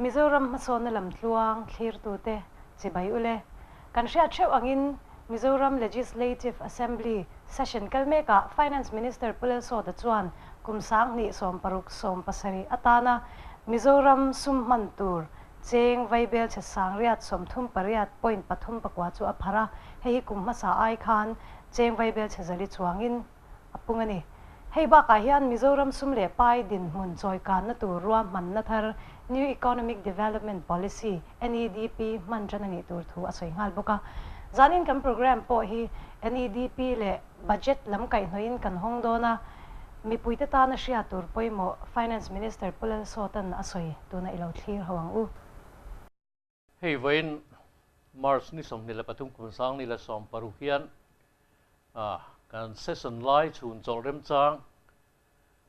Mizoram hmasawnna lam tluang thlirtute chibai ule. Kan hriat theuh angin Mizoram Legislative Assembly session kal mekah Finance Minister Pu Lalsawta chuan kum 2016 17 atana Mizoram sum hman tur cheng vaibel chhe 938.39 chu a phar a, hei hi kum hmasa ai khan cheng vaibel chhe 400 chuangin a pung a ni. Hei bakah hian Mizoram sum leh pai dinhmun chawikanna tur ruahmanna thar New Economic Development Policy, NEDP, hman tan a nih tur thu a sawi nghal bawk a. Zanin kan programme pawh hi NEDP leh Budget lam kaihhnawhin kan hawng dawn a, mipuite tana hriat tur pawimawh Finance Minister Pu Lalsawta'n a sawi tuna i lo thlir ho ang u. Hei vawiin March ni 23 kum 2016 hian kan session lai chhun chawlh remchang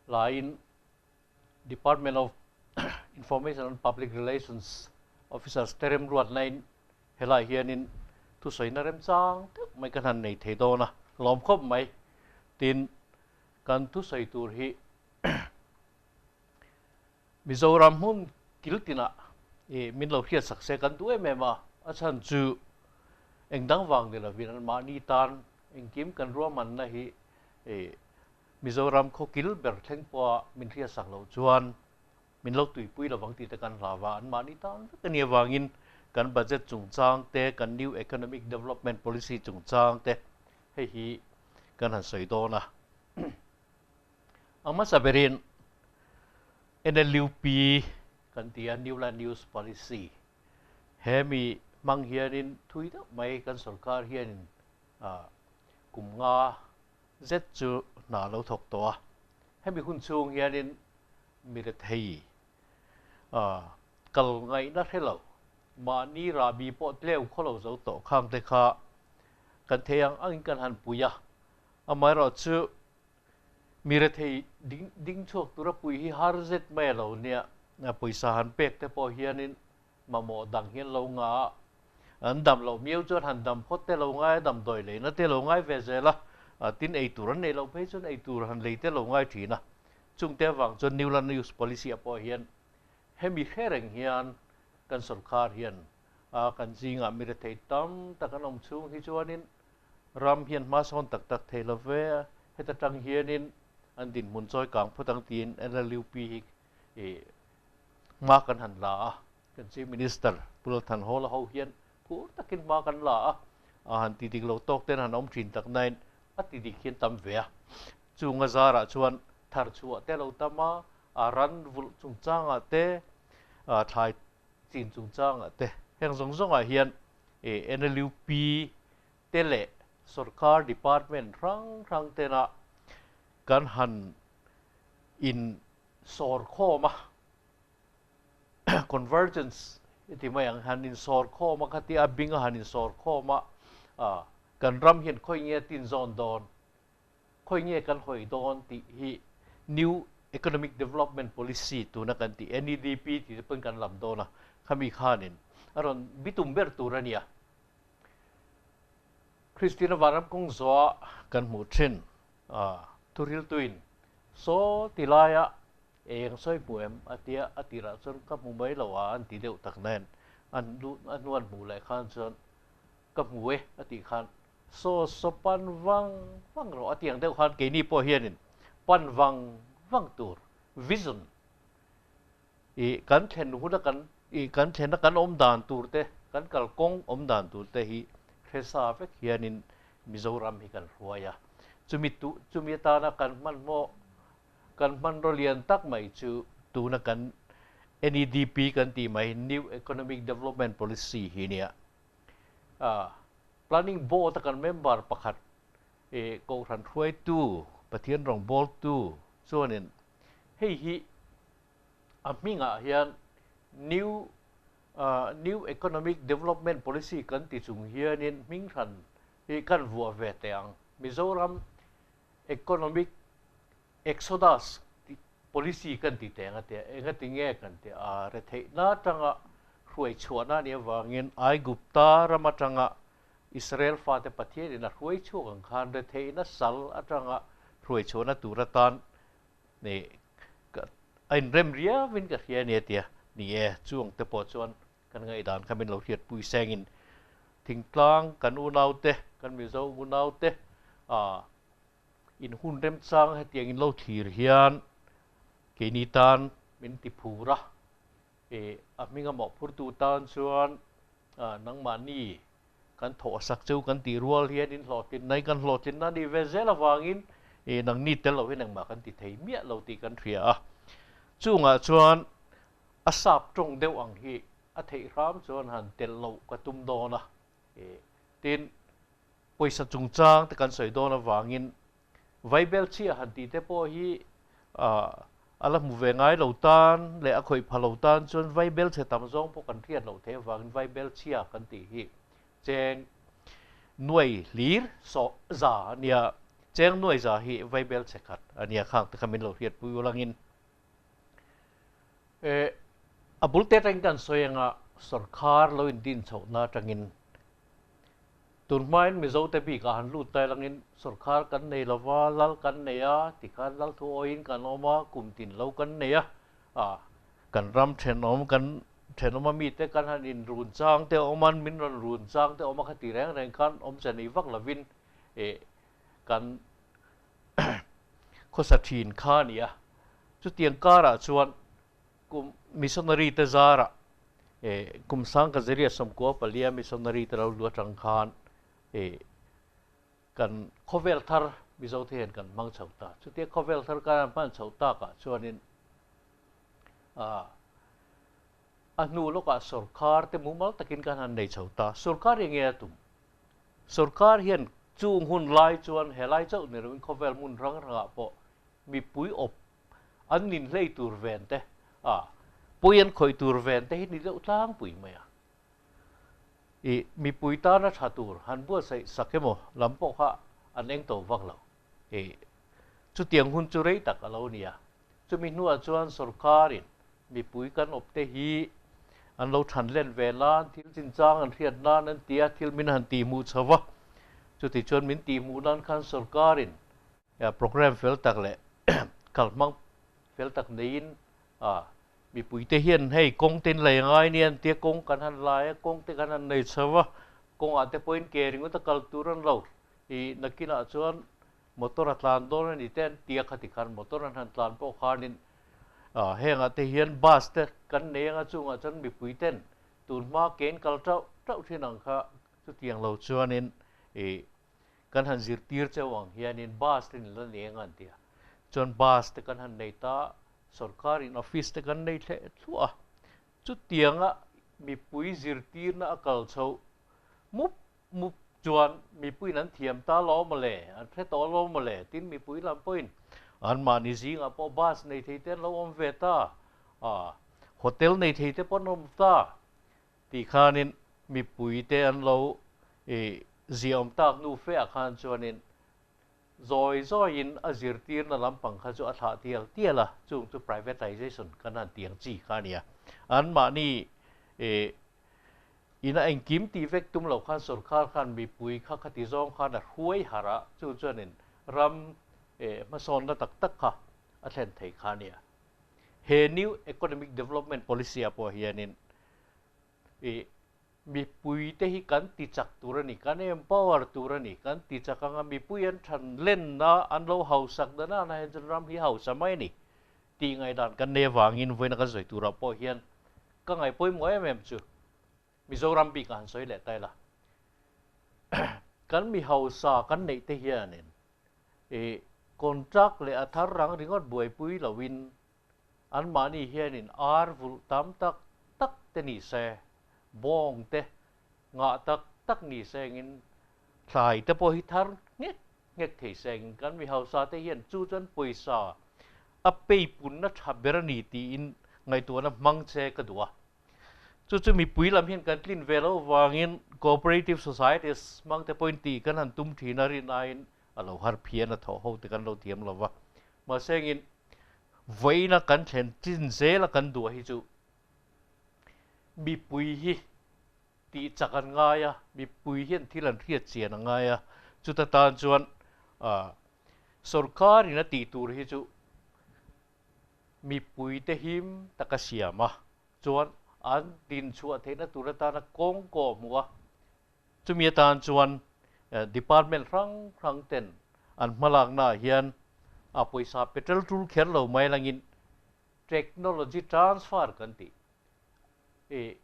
laiin Department of Information and Public Relations Officers te remruatnain helai hianin thusawina remchang deuh mai kan han nei thei dawn a, lawm khawp mai. Tin, kan thusawi tur hi Mizoram hmun kil tinah i min lo hriat sak se kan duh em em a, a chhan chu eng dang vang ni lovin an mahni tan engkim kan ruahmanna hi i Mizoram khaw kil ber thleng pawha min hriat sak loh chuan min lo tuipui lovang tih te kan hlau a, an mahni tan vek a nih avangin kan budget chungchang te, kan new economic development policy chungchang te hei hi kan han sawi dawn a. A hmasa berin NLUP kan ti a, New Land Use Policy, he mi hmang hianin thui deuh mai kan sorkar hianin kum nga zet chu hna lo thawk tawh a. Hemi hun chhung hianin mi rethei kal ngaihna hre lo, mahni rahbi pawh tleu khaw lo zo tawh khang te kha kan thei ang angin kan han pui a. Amaherawhchu Mi rethei ding ding chhuak tura pui hi har zet mai a lo nia. Pawisa han pek te pawh hianin mamawh dang hian lo nga a, an dam loh miau chuan han dam phawt te lo ngai a, damdawi leina te lo ngai ve zel a, tin ei tur an neih loh phei chuan ei tur han lei te lo ngai thin a. Chungte avang chuan New Land Use Policy ah pawh hian hemi hre reng hian kan sorkar hian kan zingah mi rethei tam tak an awm chhung hi chuanin Ram hian hma sawn tak tak thei lo ve a, heta tang hianin an dinhmun chawi kang phawt ang tiin NLUP hi hma kan han la a, kan Chief Minister Pu Lalthanhawla ho hian phur takin hma kan la a, a han ti dik lo tawk ten han awm thin tak nain a ti dik hian tam ve a. Chunga zarah chuan thar chhuah te lo tam a, a ran vulh chungchangah te, thlai chin chungchangah te, heng zawng zawngah hian NLUP te leh sorkar department hrang hrang tena kan han in sawr khawm a, convergence i ti mai ang, han in sawr khawm a khatia a bing a han in sawr khawm a, kan ram hian khawi nge tin zawn dawn, khawi nge kan hawi dawn tih hi New Economic Development Policy tuna kan tih NEDP tih te pawhin kan lam dawn a, khami khanin a rawn bitum ber tur a nia. Kristina vanram kawng zawha kan hmuh thin thuriltuin saw ti laia eng sawi hmu em a tia a tirah chuan ka hmu mai lo a an ti deuh tak nen an a hnuan hmuh leh khan chuan ka hmu e a tih khan saw saw pan vang vang rawh a tih ang deuh khan keini pawh hianin pan vang vang tur vision I kan thlen huna kan i kan thlena kan awm dan tur te, kan kalkawng awm dan tur te hi hre sa vek hianin Mizoram hi kan hruai a. Chumi tu chumi atana kan hmanhmawh kan hmanraw lian tak mai chu tuna kan NEDP kan tih mai New Economic Development Policy hi nia. Planning Board a kan member pakhat i Kohhran hruaitu Pathian rawngbawltu chuanin hei hi a hmingah hian New New Economic Development Policy kan ti chung hianin hming hran hi kan vuah ve teh ang. Mizoram Economic Exodus Policy kan ti teh ang a tia, engati nge kan ti a, retheihna atanga hruai chhuahna a nih avangin Aigupta ram atanga Israel fate Pathianin a hruai chhuak ang khan retheihna sal atanga hruai chhuahna tur atan Nih, a inrem riauin ka hria a ni a ti a. Ni e, chuang te pawh chuan kan ngaihdan kha min lo hriatpui sengin thingtlang kan unaute, kan Mizo unaute ah in hun remchang hetiang in lo thlir hian keini tan min ti phur a, e a hminga mawhphurtu tan chuan nangmahni kan thawhsak chu kan tih rual hian in hlawhtlin nai kan hlawhtlinna a nih ve zel avangin e nangni tel lo hian engmah kan ti thei miah lo tih kan hria a. Chungah chuan a sap tawng deuh ang hi a theih hram chuan han telh loh ka tum dawn a. E tin, pawisa chungchang te kan sawi dawn avangin Vaibel chhia han tih te pawh hi a la hmu ve ngai lo tan leh a khawih pha lo tan chuan Vaibel chhe tam zawng pawh kan hriat loh theih avangin Vaibel chhia kan tih hi cheng nuai hlir sawh za a nia, cheng nuai za hi Vaibel chhe khat a nia khang te kha min lo hriatpui ulangin a bul te atangin kan sawi anga sawrkhar lo indin chhohna atangin Tun hmain Mizote bikah han lut tai langin sawrkhar kan nei lova, lal kan nei a, tikhan lal thu awiin kan awm a, kum tin lo kan nei a, ah kan ram thenawm kan thenawm a mite kan han inrun chang te awm a, min rawn run chang te awm a khati reng reng khan awmze nei vak lovin eh kan khawsa thin kha a ni a. Chutiang karah chuan Kum missionary te zarah eh kum sang ka zeria sawmkua palia missionary te lo lu atang khan eh kan khawvel thar Mizo te hian kan hmang chho ta. Chutia khawvel thar kan han hman chho takah chuanin ah a hnu lawkah sawrkar te mumal takin kan han nei chho ta. Sawrkar hi nge a tum? Sawrkar hian chung hun lai chuan helai chauh ni loin khawvel hmun rang rangah pawh mipui awp an ninhlei tur ven te, a pawi an khawih tur ven te hi ni deuh tlangpui mai a. I mipui tana tha tur han buatsaih sak emaw lam pawh kha an eng to vak lo. I chutiang hun chu rei tak a lo ni a. Chumi hnuah chuan sawrkarin mipui kan awp te hi an lo than len ve nan, thil chinchang an hriat nan an ti a, thil min han tihhmuh chho va. Chutichuan min tihhmuh nan khan sawrkarin Program fel tak leh kalhmang fel tak neiin mipuite hian hei kawng te in lei ngai nia an tia kawng kan han lai a, kawng te kan han nei chho a, kawngah te pawhin ke ringawt a kal tur an lo ih nakinah chuan motor a tlan dawn a ni te an tia khati khan motor an han tlan pawh khanin hengah te hian bus te kan nei anga chungah chuan mipuiten tun hma ke in kal tauh tauh thin ang kha chutiang lo chuanin ih Kan han zirtir cheu ang hianin bus te ni la nei ang an ti a, chuan bus te kan han nei ta, sorkarin office te kan nei thleh thluah a, chutianga mipui zirtirna a kal chhoh mup mup chuan mipuiin an thiam ta lo mawle, an hre tawh lo mawle, tin mipui lam pawhin anmahni zingah pawh bus nei thei te an lo awm ve ta, hotel nei thei te pawh an awm ta. Tih khanin mipuite an lo ziahawm tak nu feah khan chuanin zawi zawiin a zirtirna lampang kha chu a thlah tial tial a, chung chu privatization kan han tih ang chi kha a ni a. Anmahni ina engkim tih vek tum lo khan sorkar khan mipui kha khati zawng khan a hruai harh a, chu chuanin ram hmasawnna tak tak kha a thlen thei kha a ni a. He New Economic Development Policy ah pawh hianin I mipuite hi kan ti chak tur a ni, kan empower tur a ni, kan ti chak anga mipui an than lenna, an lo hausak dana na hian chuan ram hi hausa mai a ni tih ngaihdan kan nei avangin vawiina kan sawi turah pawh hian ka ngaih pawimawh em em chu Mizoram bikah han sawi leh ta ila. Kan mi hausa kan neih te hianin i contract leh a thar rang ringawt buaipui loin Anmahni hianin ar vulh tam tak tak te ni se, bawng te ngah tak tak ni se engin thlai te pawh hi thar nghek nghek thei se engin kan mi hausa te hian chu chuan pawisa a peipunna tha ber a ni tiin ngaihtuahna hmang che ka duh a. Chu chu mipui lam hian kan tlin ve loh vangin cooperative societies hmang te pawhin tih kan han tum thin a rinaiin a lo har phian a thawh ho te kan lo thiam lo va. Mahse engin vawiina kan thlen chin zela kan duh hi chu mipui hi tih chak an ngai a, mipui hian thil an hriat chian a ngai a, chuta tan chuan sorkarin a tih tur hi chu mipuite him taka siam a. Chuan an din chhuah theihna tur atana kawng kawh hmuh a, chumi atan chuan department hrang hrang ten an hmalakna ah hian a pawisa petrol tul kher lo mai langin technology transfer kan tih i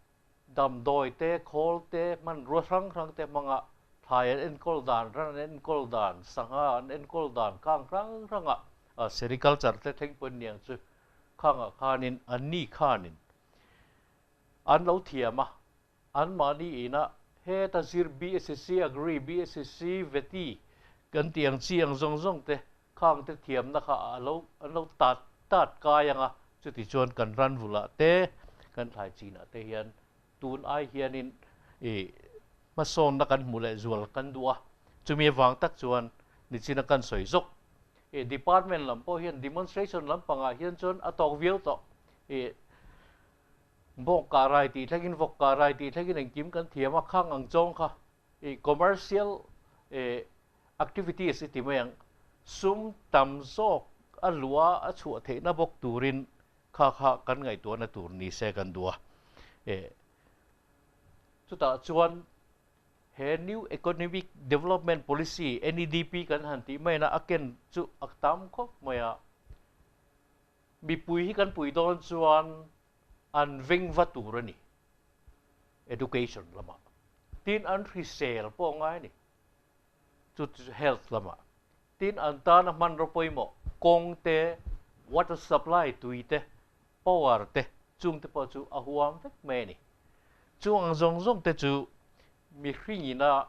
damdawi te, khawl te, hmanrua hrang hrang te hmanga thlai an enkawl dan, ran an enkawl dan, sangha an enkawl dan khang hrang hranga sericulture te thleng pawhin niang chu khangah khanin anni khanin an lo thiam a, anmahni ina heta zir BSc Agri, BSc Vety kan tih ang chi ang zawng zawng te khang te thiamna kha a lo an lo tat tat kai ang a, chuti chuan kan ran vulah te kan thlai chinah te hian tun ai hianin ih hmasawnna kan hmu leh zual kan duh a, chumi avang tak chuan nichina kan sawi zawk Ih department lam pawh hian demonstration lampangah hian chuan a tawk viau tawh. Ih bawk kah rai tih thlengin vawk kah rai tih thlengin engkim kan thiam a, khang ang chawng kha ih commercial ih activities i ti mai ang. Sum tam zawk a luh a a chhuah theihna bawk turin kha kha kan ngaihtuahna tur ni se kan duh a. Ih chutah chuan He New Economic Development Policy, NEDP, kan han tih maina a ken chu a tam khawp mai a. Mipui hi kan pui dawn chuan an veng va tur a ni, education lamah. Tin, an hrisel pawh a ngai a ni, chu chu health lamah. Tin, an tana hmanraw pawimawh, kawng te, water supply tui te, power te chung te pawh chu a huam vek mai a ni. Chung ang zawng zawng te chu mihringina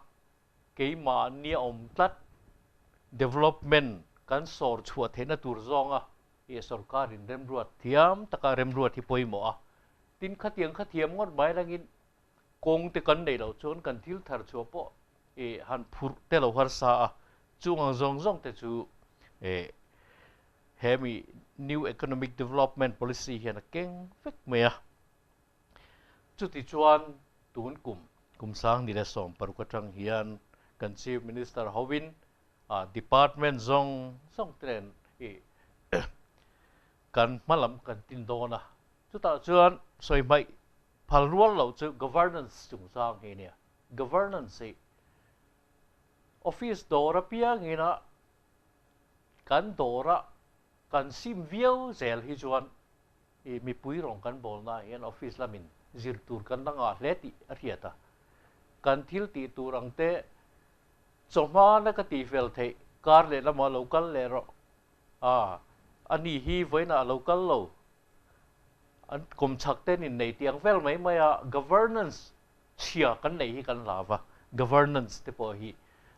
keimahni a awm tlat development kan sawr chhuah theihna tur zawnga ih sorkarin remruat thiam taka remruat hi pawimawh a. Tin, khatiang kha thiam ngawt mai langin kawng te kan neih loh chuan kan thil thar chhuah pawh ih han phurh te lo harsa a. Chung ang zawng zawng te chu ih He mi New Economic Development Policy hian a keng vek mai a. Chutichuan tun kum, kum 2016 atang hian kan Chief Minister hovin department zawng zawng te nen i kan hma lam kan tin dawn a. Chutah chuan sawi hmaih phal rual loh chu governance chungchang hi a nia. Governance hi office dawr apiangin a Kan dawra kan sim viau zel hi chuan i mipui rawng kan bawlnaah hian office lamin zir tur kan la ngah hle tih a hriat a. Kan thil tih tur ang te chawhmana ka tih fel theih kar leh lamah lo kal leh rawh. A, a ni hi vawiinah a lo kal lo. An kawmchhak ten innei tih ang vel mai mai a, governance chhia kan neih hi kan hlau va, governance te pawh hi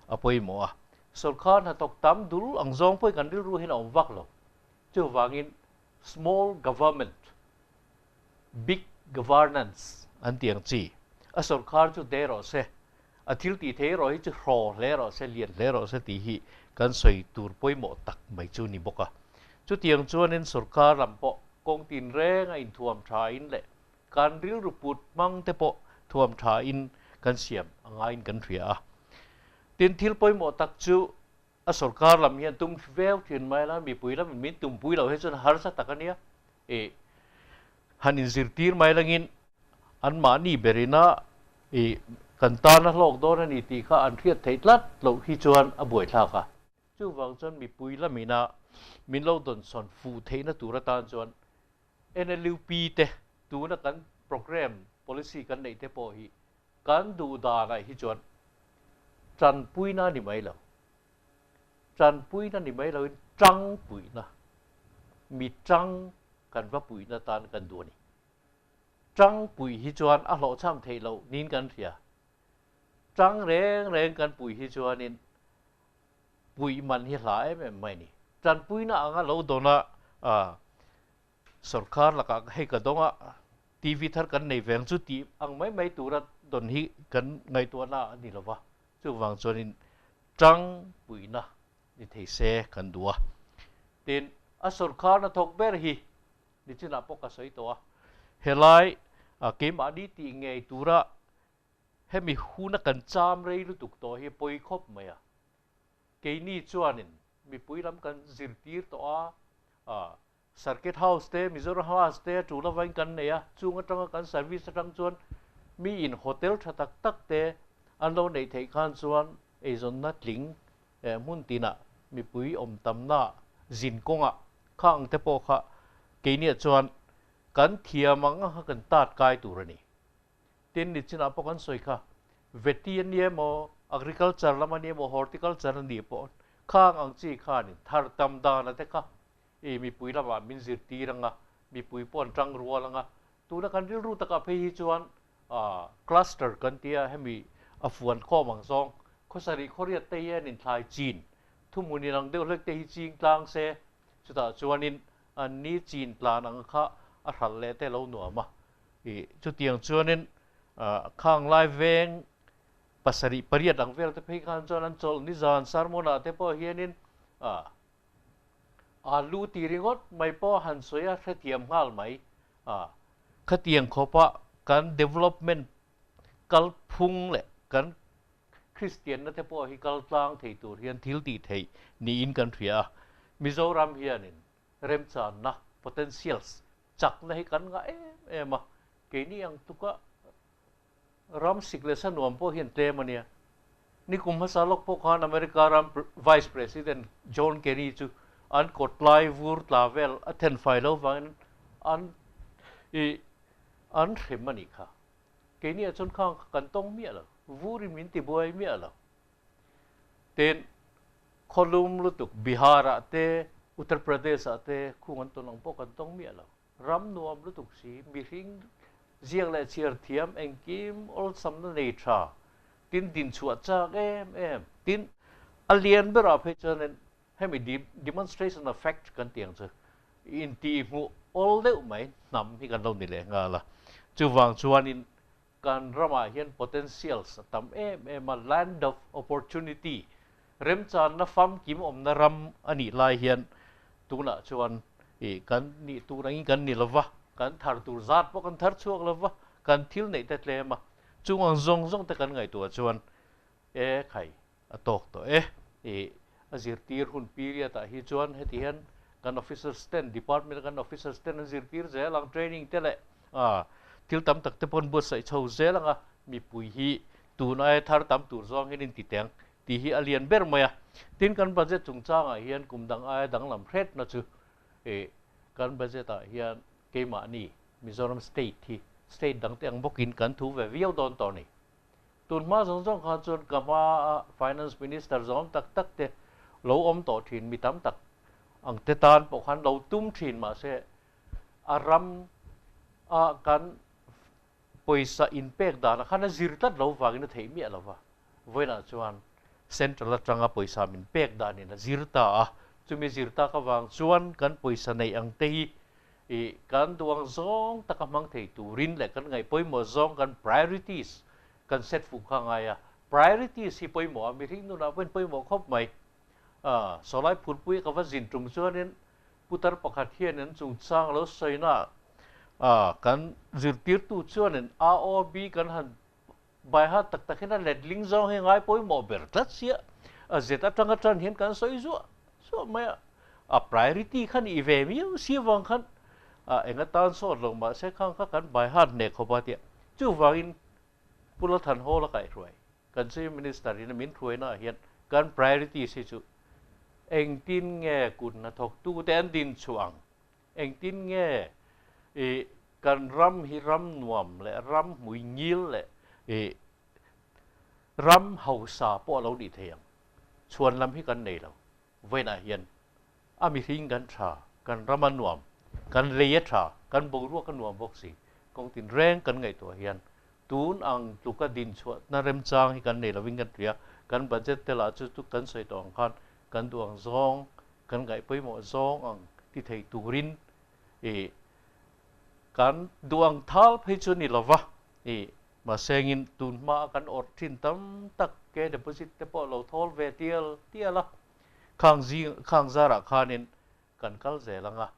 a pawimawh a. Sorkar hnathawk tam dul ang zawng pawhin kan rilru hian a awm vak lo. Chuvangin small government, big governance an tih ang chi. A sorkar chu de rawh se, a thil tih thei erawh hi chu hraw hle rawh se, lian hle rawh se tih hi kan sawi tur pawimawh tak mai chu ni bawk a. Chutiang chuanin sorkar lam pawh kawng tinreng a inthuam thain leh Kan rilru put hmang te pawh thuam tha in kan siam a ngaiin kan hria a. Tin, thil pawimawh tak chu a sorkar lam hian tum veu thin mai la, mipui lamin min tumpui loh hi chuan harsa tak a nia. Ih, han inzirtir mai langin anmahni berina ih kan tan a hlawk dawn a ni tih kha an hriat theih tlat loh hi chuan a buaithlak a. Chuvang chuan mipui lamina min lo dawnsawn fuh theihna tur atan chuan NLUP te tuna kan programme policy kan neih te pawh hi kan duh danah hi chuan tanpuina a ni mai lo. Tanpuina ni mai loin tangpuina, mi tang kan va puihna tan kan duh a ni. Tangpui hi chuan a hlawhchham theih loh niin kan hria. Tang reng reng kan puih hi chuanin puih man hi hla em em mai a ni. Tanpuina anga lo dawn a, sorkar lakah hei ka dawng a, TV thar kan nei veng chu tih ang mai mai tura dawn hi kan ngaihtuahna a ni lo va, chuvang chuanin tang puihna ni thei se kan duh a. Tin, a sorkar hnathawk ber hi nichinah pawh ka sawi tawh a, helai keimahni tih ngei tura Hemi huna kan cham rei lutuk tawh hi pawi khawp mai a. Keini chuanin mipui lam kan zirtir tawh a, Circuit House te, Mizoram House te a tul avain kan nei a, chung atanga kan service atang chuan mi in hotel tha tak tak te an lo neih theih khan chuan eizawnna tling hmun tinah mipui awm tamna zin kawngah kha ang te pawh kha keiniah chuan kan thiam ang a kan tat kai tur a ni. Tin, nichinah pawh kan sawi kha, veti a ni emaw, agriculture lam a ni emaw, horticulture a nih pawh khang ang chi khanin thar tam dana te kha i mipui lamah min zirtir ang a, mipui pawh an tang rual ang a. Tuna kan rilru takah phei hi chuan cluster kan tia hemi a fuan khawm ang zawng khawsarih khawriat te hian inthlai chin thuhmun inang deuh hlek te hi ching tlang se, chutah chuanin an ni chin tlan ang kha a hralh leh te lo nuam a. I chutiang chuanin khang lai veng pasarih pariat ang vel te phei khan chuan an chawlh nizan sermon ah te pawh hianin alu ti ringawt mai pawh han sawi a hrethiam nghal mai. Khatiang khawpa kan development kalphung leh kan Kristianna te pawh hi kal tlang thei tur hian thil tih theih niin kan hria a. Mizoram hianin remchanna, potentials, chakna hi kan ngah em em a, keini ang tuka ram sik leh sa nuam pawh hian tlem a nia. Nikum hmasa lawk pawh khan America ram Vice President John Kerry chu an kawtlai vur tla vel a then fai lo vangin an i an hrem a nih kha. Keini ah chuan khang kha kan tawng miah lo, vurin min ti buai miah lo. Tin, khawlum lutuk Bihar ah te, Uttar Pradesh ah te khung an tawn ang pawh kan tawng miah lo. Ram nuam lutuk si, mihring ziak leh chhiar thiam engkim awlsamna nei tha, tin dinchhuah chak em em. Tin, a lian berah phei chuanin hemi demonstration of fact kan tih ang chu intihhmuh awl deuh mai hnam hi kan lo ni leh nghal a. Chuvang chuanin kan ramah hian potentials a tam em em a, land of opportunity, remchanna famkim awmna ram a nih lai hian tunah chuan ih kan nih tur angin kan ni lova, kan thar tur zat pawh kan thar chhuak lova, kan thil neih te tlem a, chung ang zawng zawng te kan ngaihtuah chuan e khai a tawk tawh e. Ih a zirtir hun period ah hi chuan heti hian kan officers ten department a kan officers ten an zirtir zel ang training te leh ah thil tam tak te pawh an buatsaih chho zel ang a, mipui hi tun aia thar tam tur zawng hian in ti teng tih hi a lian ber mai a. Tin kan budget chungchangah hian kum dang aia danglam hretna chu ih kan budget ah hian keimahni Mizoram state hi state dang te ang bawkin kan thu ve viau dawn tawh a ni. Tun hma zawng zawng khan chuan ka hmaa Finance Minister zawm tak tak te lo awm tawh thin mi tam tak ang te tan pawh khan lo tum thin mahse a ram a kan pawisa inpek danah khan a zir tlat lo vangin a theih miah lo va. Vawiinah chuan Central atanga pawisa min pek danin a zir ta a, chumi zir tak avang chuan kan pawisa neih ang te hi I kan duang zawng taka hmang thei turin leh kan ngaih pawimawh zawng kan priorities kan set fuh kha ngai a, priorities hi pawimawh a, mihring nunah pawhin pawimawh khawp mai. Sawlai phurpui ka va zin tum chuanin putar pakhat hian an chungchang lo sawina kan zirtirtu chuanin AOB kan han baiha tak tak hian a letling zawng hi ngai pawimawh ber tlat sia, a zet atanga tan hian kan sawi zuah zuah mai a, a priority kha nih ve miau si avang khan a eng atan sawt lo mahse khang kha kan baiha hneh khawp a tia, chuvangin Pu Lalthanhawla kaihhruai kan Chief Minister in a min hruaina ah hian kan priorities hi chu engtin nge kut hnathawktute an din chhuah ang, Engtin nge i kan ram hi ram nuam leh ram hmui ngil leh i ram hausa pawh a lo nih thei ang? Chhuan lam hi kan nei lo. Vawiinah hian a mihring kan tha, kan ram a nuam, kan lei a tha, kan boruak a nuam bawk si. Kawng tinreng kan ngaihtuah hian tun ang tluka dinchhuahna remchang hi kan nei lovin kan hria. Kan budget te lah chu chu kan sawi tawh ang khan kan duh ang zawng kan ngaih pawimawh zawng ang ti thei turin ih kan duh ang thal phei chu ni lova ih mahsengin tun hma a kan awrh thin tam tak ke deposit te pawh lo thawl ve tial tial a, khang zing khang zarah khanin kan kal zel ang a,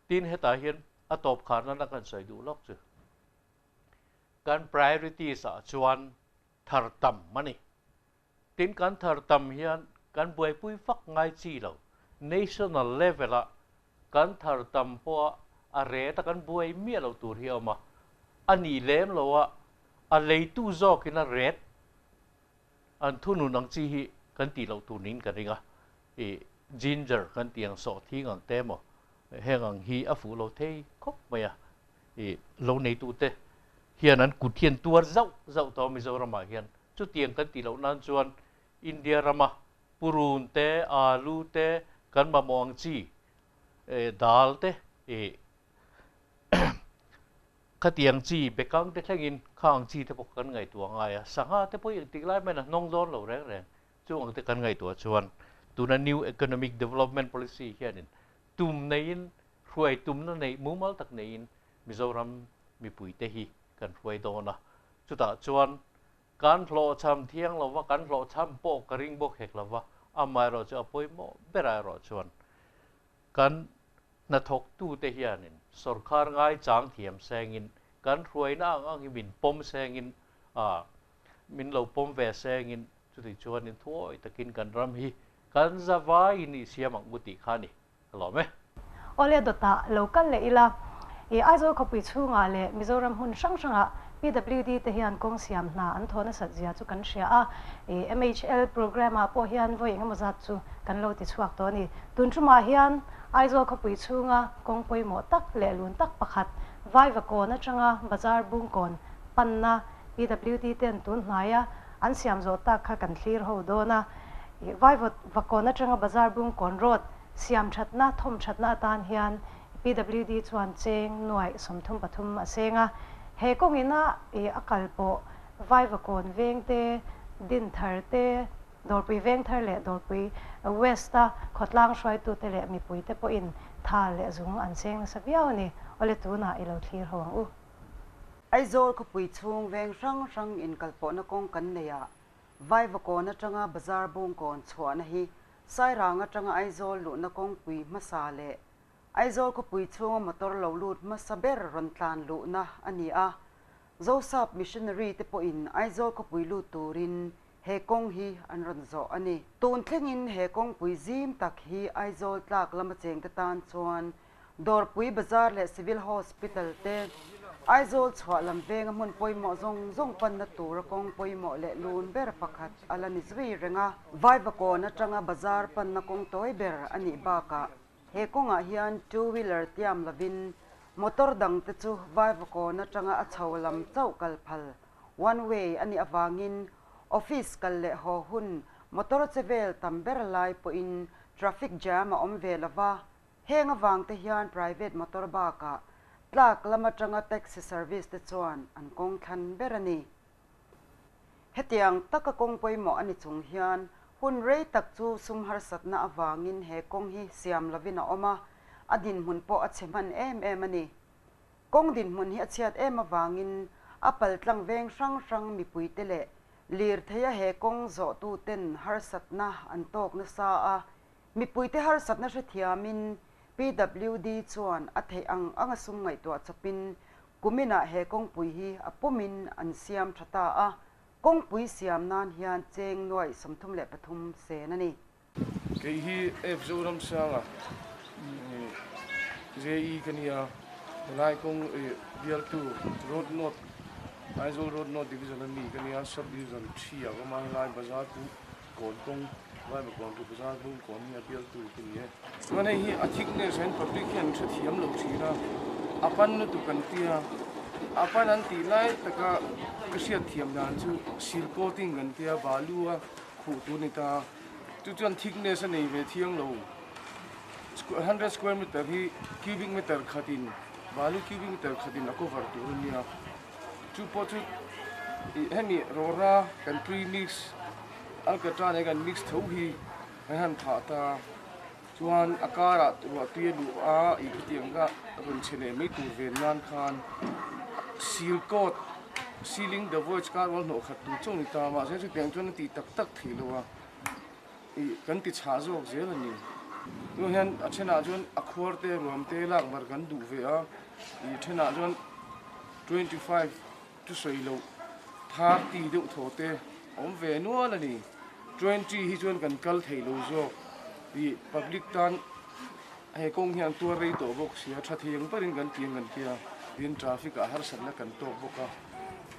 tin hetah hian a tawp khar nana kan sawi duh lawk chu kan priorities ah chuan thar tam a ni. Tin kan thar tam hian kan buaipui fak ngai chi lo. National level ah Kan thar tam pawha a ret a kan buai miah loh tur hi a awm a, a nih lem lo a, a leitu zawkin a ret an thunun ang chi hi kan tih loh tur niin ka ring a, ih ginger kan tih ang sawhthing ang te emaw heng ang hi a fuh lo thei khawp mai a, ih lo neitute hian an kut hi an tuar zauh zauh tawh a Mizoramah hian chutiang kan tih loh nan chuan India rama purun te, alu te kan mamawh ang chi dal te ih khatiang chi bekang te thlengin kha ang chi te pawh kan ngaihtuah ngai a, sangha te pawh engtik lai hmanh a hnawng dawn lo reng reng. Chu ang te kan ngaihtuah chuan tuna New Economic Development Policy hianin tum neiin hruai tumna neih mumal tak neiin Mizoram mipuite hi kan hruai dawn a, chutah chuan Kan hlawhchham thiang lova, kan hlawhchham pawh ka ring bawk hek lova, amaherawhchu a pawimawh berah erawh chuan kan hnathawktute hianin sawrkhar ngaichang thiam sengin, kan hruaina ang ang hi min pawm sengin, min lo pawm ve sengin, chutih chuanin thuawi takin kan ram hi kan zavaiin i siam ang u tih kha a ni. Ka lawm e. Awle dawtah lo kal leh ila, i Aizawl khawpui chhungah leh Mizoram hmun hrang hrangah PWD te hian kawng siam hna an thaw nasat zia chu kan hria a, i MHL programme ah pawh hian vawi engemaw zat chu kan lo ti chhuak tawh a ni. Tun tumah hian Aizawl khawpui chhunga kawng pawimawh tak leh lun tak pakhat Vaivakawn atanga Bazar Bungkawn panna PWD ten tun hnaia an siam zawh tak kha kan thlir ho dawn a, i Vaivakawn atanga Bazar Bungkawn Road Siam thatna, thawm thatna atan hian PWD chuan cheng nuaih 33 a seng a. He kawngina i a kal pawh Vaivakawn veng te, Dinthar te, Dawrpui Vengthar leh Dawrpui West a khawtlang hruaitute leh mipuite pawhin tha leh zung an seng nasa viau a ni. Awle tunah i lo thlir ho ang u. Aizawl khawpui chhung veng hrang hrang inkalpawhna kawng kan nei a, Vaivakawn atanga Bazar Bungkawn chhuahna hi Sairang atanga Aizawl luhna kawngpui hmasa leh Aizawl khawpui chhunga motor lo lut hmasa ber rawn tlan luhna a ni a. Zosap Missionary te pawhin Aizawl khawpui lut turin he kawng hi an rawn zawh a ni. Tun thlengin he kawngpui zim tak hi Aizawl tlak lama chengte tan chuan Dawrpui Bazar leh Civil Hospital te, Aizawl chhuah lam venga hmun pawimawh zawng zawng panna tura kawng pawimawh leh lun ber pakhat a la ni zui reng a. Vaivakawn atanga bazar panna kawng tawi ber a nih bakah he kawngah hian two wheeler tiam lovin motor dangte chu Vaivakawn atanga a chho lam chauh kal phal, one way, a nih avangin office kal leh haw hun motor che vel tam ber lai pawhin traffic jam a awm ve lova. Heng avangte hian private motor bakah tlak lam atanga taxi service te chuan an kawng thlan ber a ni. Hetiang taka kawng pawimawh a ni chung hian hun rei tak chu sum harsatna avangin he kawng hi siam lovin a awm a, a dinhmun pawh a chhe hman em em a ni. Kawng dinhmun hi a chhiat em avangin a paltlang veng hrang hrang mipuite leh lirtheia he kawng zawhtuten harsatna an tawk nasa a, Mipuite harsatna hrethiamin PWD chuan a theih ang anga sum ngaihtuah chawpin kuminah he kawngpui hi a pumin an siam tha ta a, kawngpui siam nan hian cheng nuaih 33 sen a ni. Kei hi F Zoramsanga JE ka nia, helai kawng bialtu Road North, Aizawl Road North Division a mi ka nia, Sub Division 3 ah ka awm a, helai bazar chu Kawn kawng Bible kawn tu bazar bung kawn hi a bialtu khi ni e. Chuan hei hi a thickness hian public hian an hrethiam lo thin a, a pan lutuk an tia, a pan an tih lai taka ka hriatthiam dan chu sil coating kan tia balu a khuh tur ni ta, chu chuan thickness a nei ve thiang lo, 100 square meter hi cubic meter khatin balu cubic meter khatin a cover tur a nia. Chu pawh chu ih hemi rawra kan pre mix alcatraz nen kan mix tho hi kan han phah ta chuan a karah ruah tui a luh a ih khitiang kha rawn chhe leh mai tur ven nan khan seal coat sealing the voids kha rual hnawh khat tur chauh a ni ta mahse chutiang chuan a tih tak tak theih loh a ih kan ti chhah zawk zel a ni. Tunah hian a thenah chuan a khuar te ruam te lak mar kan duh ve a ih thenah chuan 25 chu sawi loh 30 deuh thaw te a awm ve nual a ni. 20 hi chuan kan kal thei lo zawk ih public tan. He kawng hian tuar rei tawh bawk sia, tha thei ang berin kan ti ang kan tia. Tin, traffic ah harsatna kan tawk bawk a,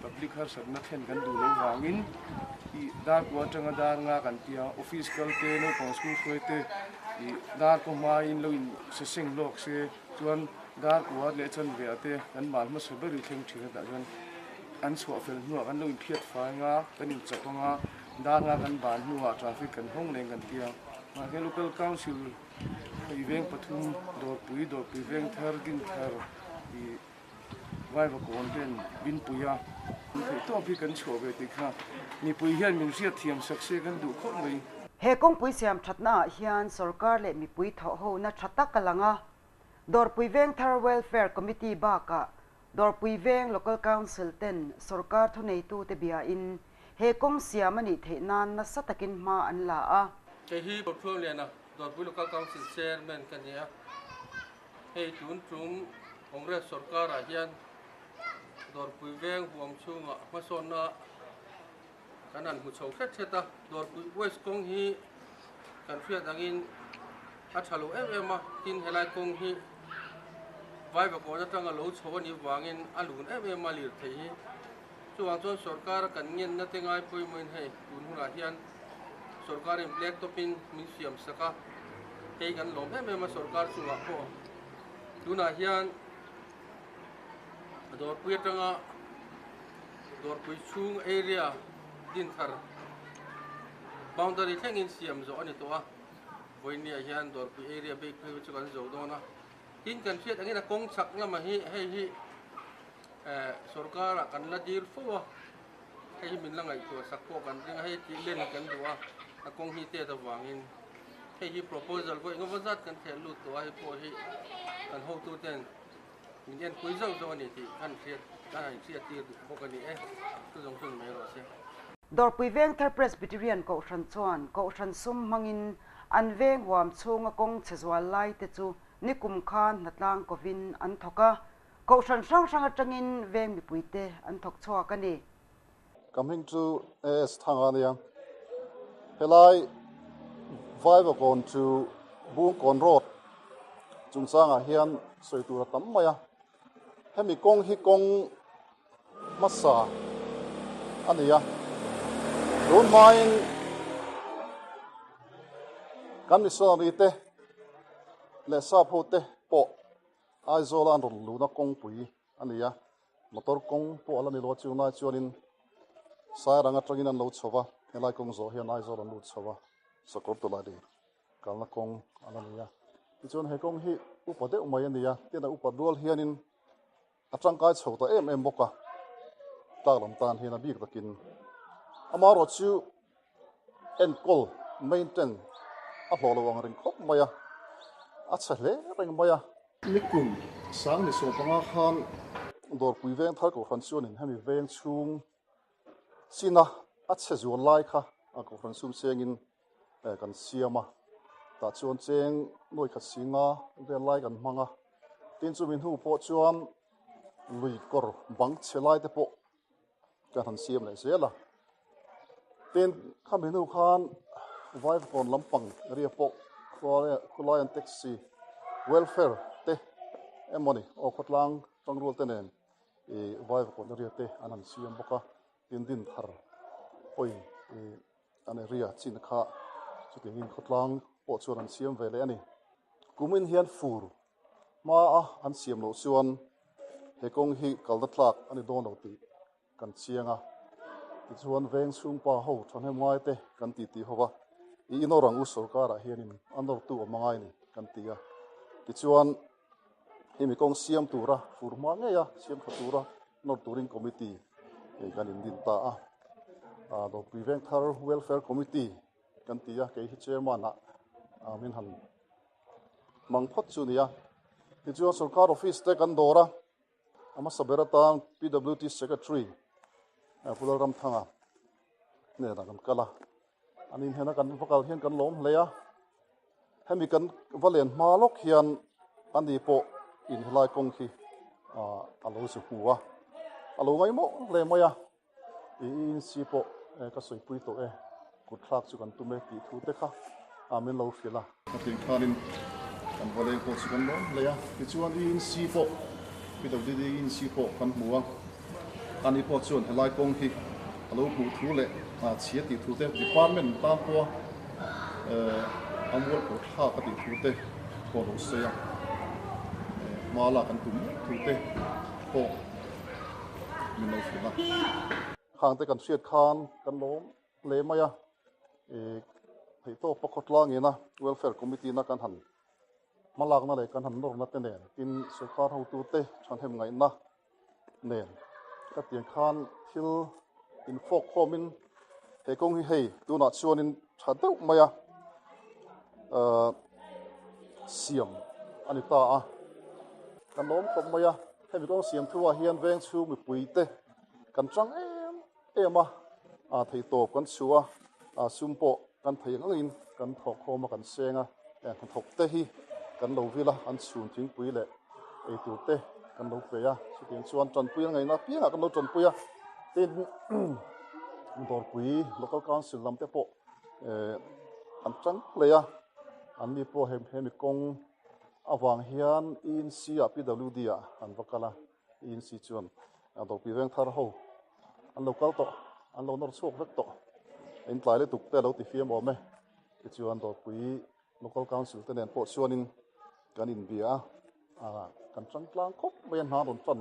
public harsatna thlen kan duh loh vangin ih dar kua atanga dar nga kan tia, office kal te, naupang school hruai te ih dar kaw hmain lo in seseng lawk se chuan dar kua leh chanve ah te kan mal hmasa ber i thleng thin a tah chuan an chhuah fel hnuah kan lo inphiat fai anga kan inchawp anga dar nga kan ban hnuah traffic kan hawng leng kan tia. Mahse local council Hei veng pathum Dawrpui, Dawrpui veng thar, din thar ih Vaiva kawn ten min pui a. Theih tawp hi kan chhuah ve tih kha mipui hian min hriat thiam sak se kan duh khawp mai. He kawngpui siam thatna ah hian sorkar leh mipui thawh hona tha tak a lang a. Dawrpui veng thar Welfare Committee bakah Dawrpui veng Local Council ten sorkar thuneitute biain he kawng siam a nih theih nan nasa takin hma an la a. Kei hi Bawrhluang Liana, Dawrpui Local Council Chairman ka ni a. Hei tun tum Congress sorkarah hian Dawrpui veng huam chhungah hmasawnna kan han hmu chho hret hret a. Dawrpui West kawng hi kan hriat angin a tha lo em em a, tin helai kawng hi Vaivakawn atanga lo chho a nih vangin a lun em em a lirthei hi. Chuvang chuan sorkar kan ngenna te ngai pawimawhin hei tun hunah hian sorkarin black top in min siam sak a, hei kan lawm em em a sorkar chungah pawh tunah hian dawrpui atanga dawrpui chhung area din thar boundary thlengin siam zawh a ni tawh a, vawinia hian dawrpui area bik phei chu kan zo dawn a, tin kan hriat angin a kawng chhak lamah hi hei hi eh sorkar ah kan la dil fo a, hei hi min la ngaihtuah sak pawh kan ring a, hei tih len kan duh a, a kawng hi tet avangin hei hi proposal pawh engemaw zat kan theh lut tawh a, hei pawh hi kan hotu ten min enpui zauh zauh a ni tih kan hriat kan han hriat tir duh bawk a ni e, chu zawng chu ni mai rawh se. Dawrpui Vengthar Presbyterian Kohhran chuan Kohhran sum hmangin an veng huam chhunga kawng chhe zual lai te chu nikum khan hnatlang kovin an thawk a, Kohhran hrang hrang atangin veng mipuite an thawk chhuak a ni. Ka hming chu AS Thanga a nia. Helai Vaivakawn chu Bungkawn Road chungchangah hian sawi tur a tam mai a. Hemi kawng hi kawng hmasa a ni a. Tun hmain kan missionary te leh sap ho te pawh Aizawla an rawn luhna kawngpui a ni a, motor kawng pawh a la ni lo a, chu lai chuanin Sairang atangin an lo chho va, helai kawng zawh hian Aizawl an lut chho va, Sakawr Tawlai kalna kawng a la ni a. Tichuan he kawng hi upa deuh mai a ni a, tin a upat rual hianin a tangkai chho ta em em bawk a, tlak lam tan hian a bik takin amaherawhchu enkawl, maintain, a hlawh lo ang reng khawp mai a, a chhe hle reng mai a. Nikum sang ni 15 khan Dawrpui veng thar Kohhran chuanin hemi veng chhung china a chhe zual lai kha a Kohhran sum chengin kan siam a, tah chuan cheng nuai khat si nga vel lai kan hmang a, tin chumi hnu pawh chuan lui kawr bang chhe lai te pawh kan han siam leh zel a tin khami hnu khan vaivakawn lampang area pawh khulai an taxi welfare te emawni aw khawtlang tangrual te nen ih vaivakawn area te an han siam bawk a tin din thar pawhin ih an area chin kha chutiangin khawtlang pawh chuan an siam ve leh a ni kumin hian fur Hma a an siam loh chuan he kawng hi kalna tlak a ni dawn lo tih kan chiang a. Tichuan veng chhungpa ho thahnem ngai te kan ti tih ho va, i inawr ang u sorkarah hianin a nawrtu awm angai ni kan ti a. Tichuan hemi kawng siam tura fur hma ngei a siam tha tura nawr turin committee kan indin ta a. Dawrpui Vengthar Welfare Committee kan ti a, kei hi chairman ah min han Mang phawt chu nia. Tichuan sorkar office te kan dawr a, a hmasa ber atan PWD Secretary Pu Lalramthanga hnenah kan kal a. An inhena kan va kal hian kan lawm hle a. Hemi kan va len hma lawk hian ani pawh in helai kawng hi a lo zu hmu a, a lo ngaihmawh hle mai a. I insi pawh ka sawipui tawh e, kut thlak chu kan tum e tih thu te kha min lo hrilh a. A tih khanin Kan va leng pawh chu kan lawm hle a, tichuan ENC pawh PWD ENC pawh kan hmu a, ani pawh chuan helai kawng hi a lo hmuh thu leh chhia tih thu te, department tan pawha a mualpho thlak a tih thu te pawh a lo sawi a, hma lak an tum mek thu te pawh min lo hrilh a. Khang te kan hriat khan kan lawm hle mai a, theihtawp a khawtlang ina Welfare Committee na kan han hmalakna leh kan han nawrna te nen tin sorkar hotute thahnem ngaihna nen ka tiang khan thil infawk khawmin he kawng hi hei tunah chuanin tha deuh mai a siam a ni ta a kan lawm khawp mai a hemi kawng siam thuah hian veng chhung mipui te kan chang em em a, a theihtawp kan chhuah a, a sum pawh kan thei ang angin kan thawk khawm a, kan seng a, hnathawk te hi kan lo vil a, an chhun thingpui leh eitur te kan lo pe a, chutiang chuan tanpui a ngaihna apiangah kan lo tanpui a, tin Dawrpui Local Council lam te pawh an tang hle a, anni pawh hemi kawng avang hian ENC ah PWD ah an va kal a. ENC chuan Dawrpui veng thar ho an lo kal tawh, an lo nawr chhuak vek tawh. In tlai lutuk te a lo ti fiam awm e. Tichuan Dawrpui Local Council te nen pawh chuanin kan inbia a, kan tang tlang khawp mai a, hna rawn tan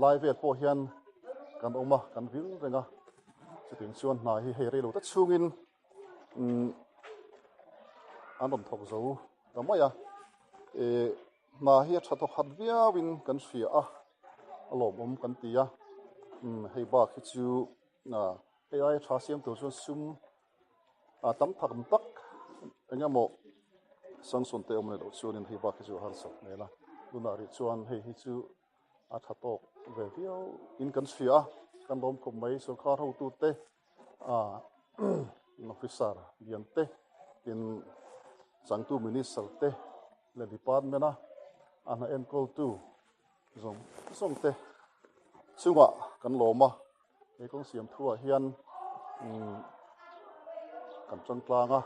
lai vel pawh hian kan awm a, kan vil reng a. Chutiang chuan hna hi hei reilo ta chhungin an rawn thawk zo ta mai a. Hna hi a tha thawk khat viauin kan hria a, a lawmawm kan ti a, umm hei bak hi chu hei aia tha siam tur chuan sum a tam thak tak eng emaw sanction te awm leh loh chuanin hei bak hi chu a harsat hmel a, tunah rih chuan hei hi chu a tha tawk ve viau in kan hria a, kan lawm khawp mai sorkar hotute ah officer lian te tin changtu minister te leh department a a hna enkawltu zawng zawng te chungah kan lawm a he kawng siam thuah hian umm kan tang tlang a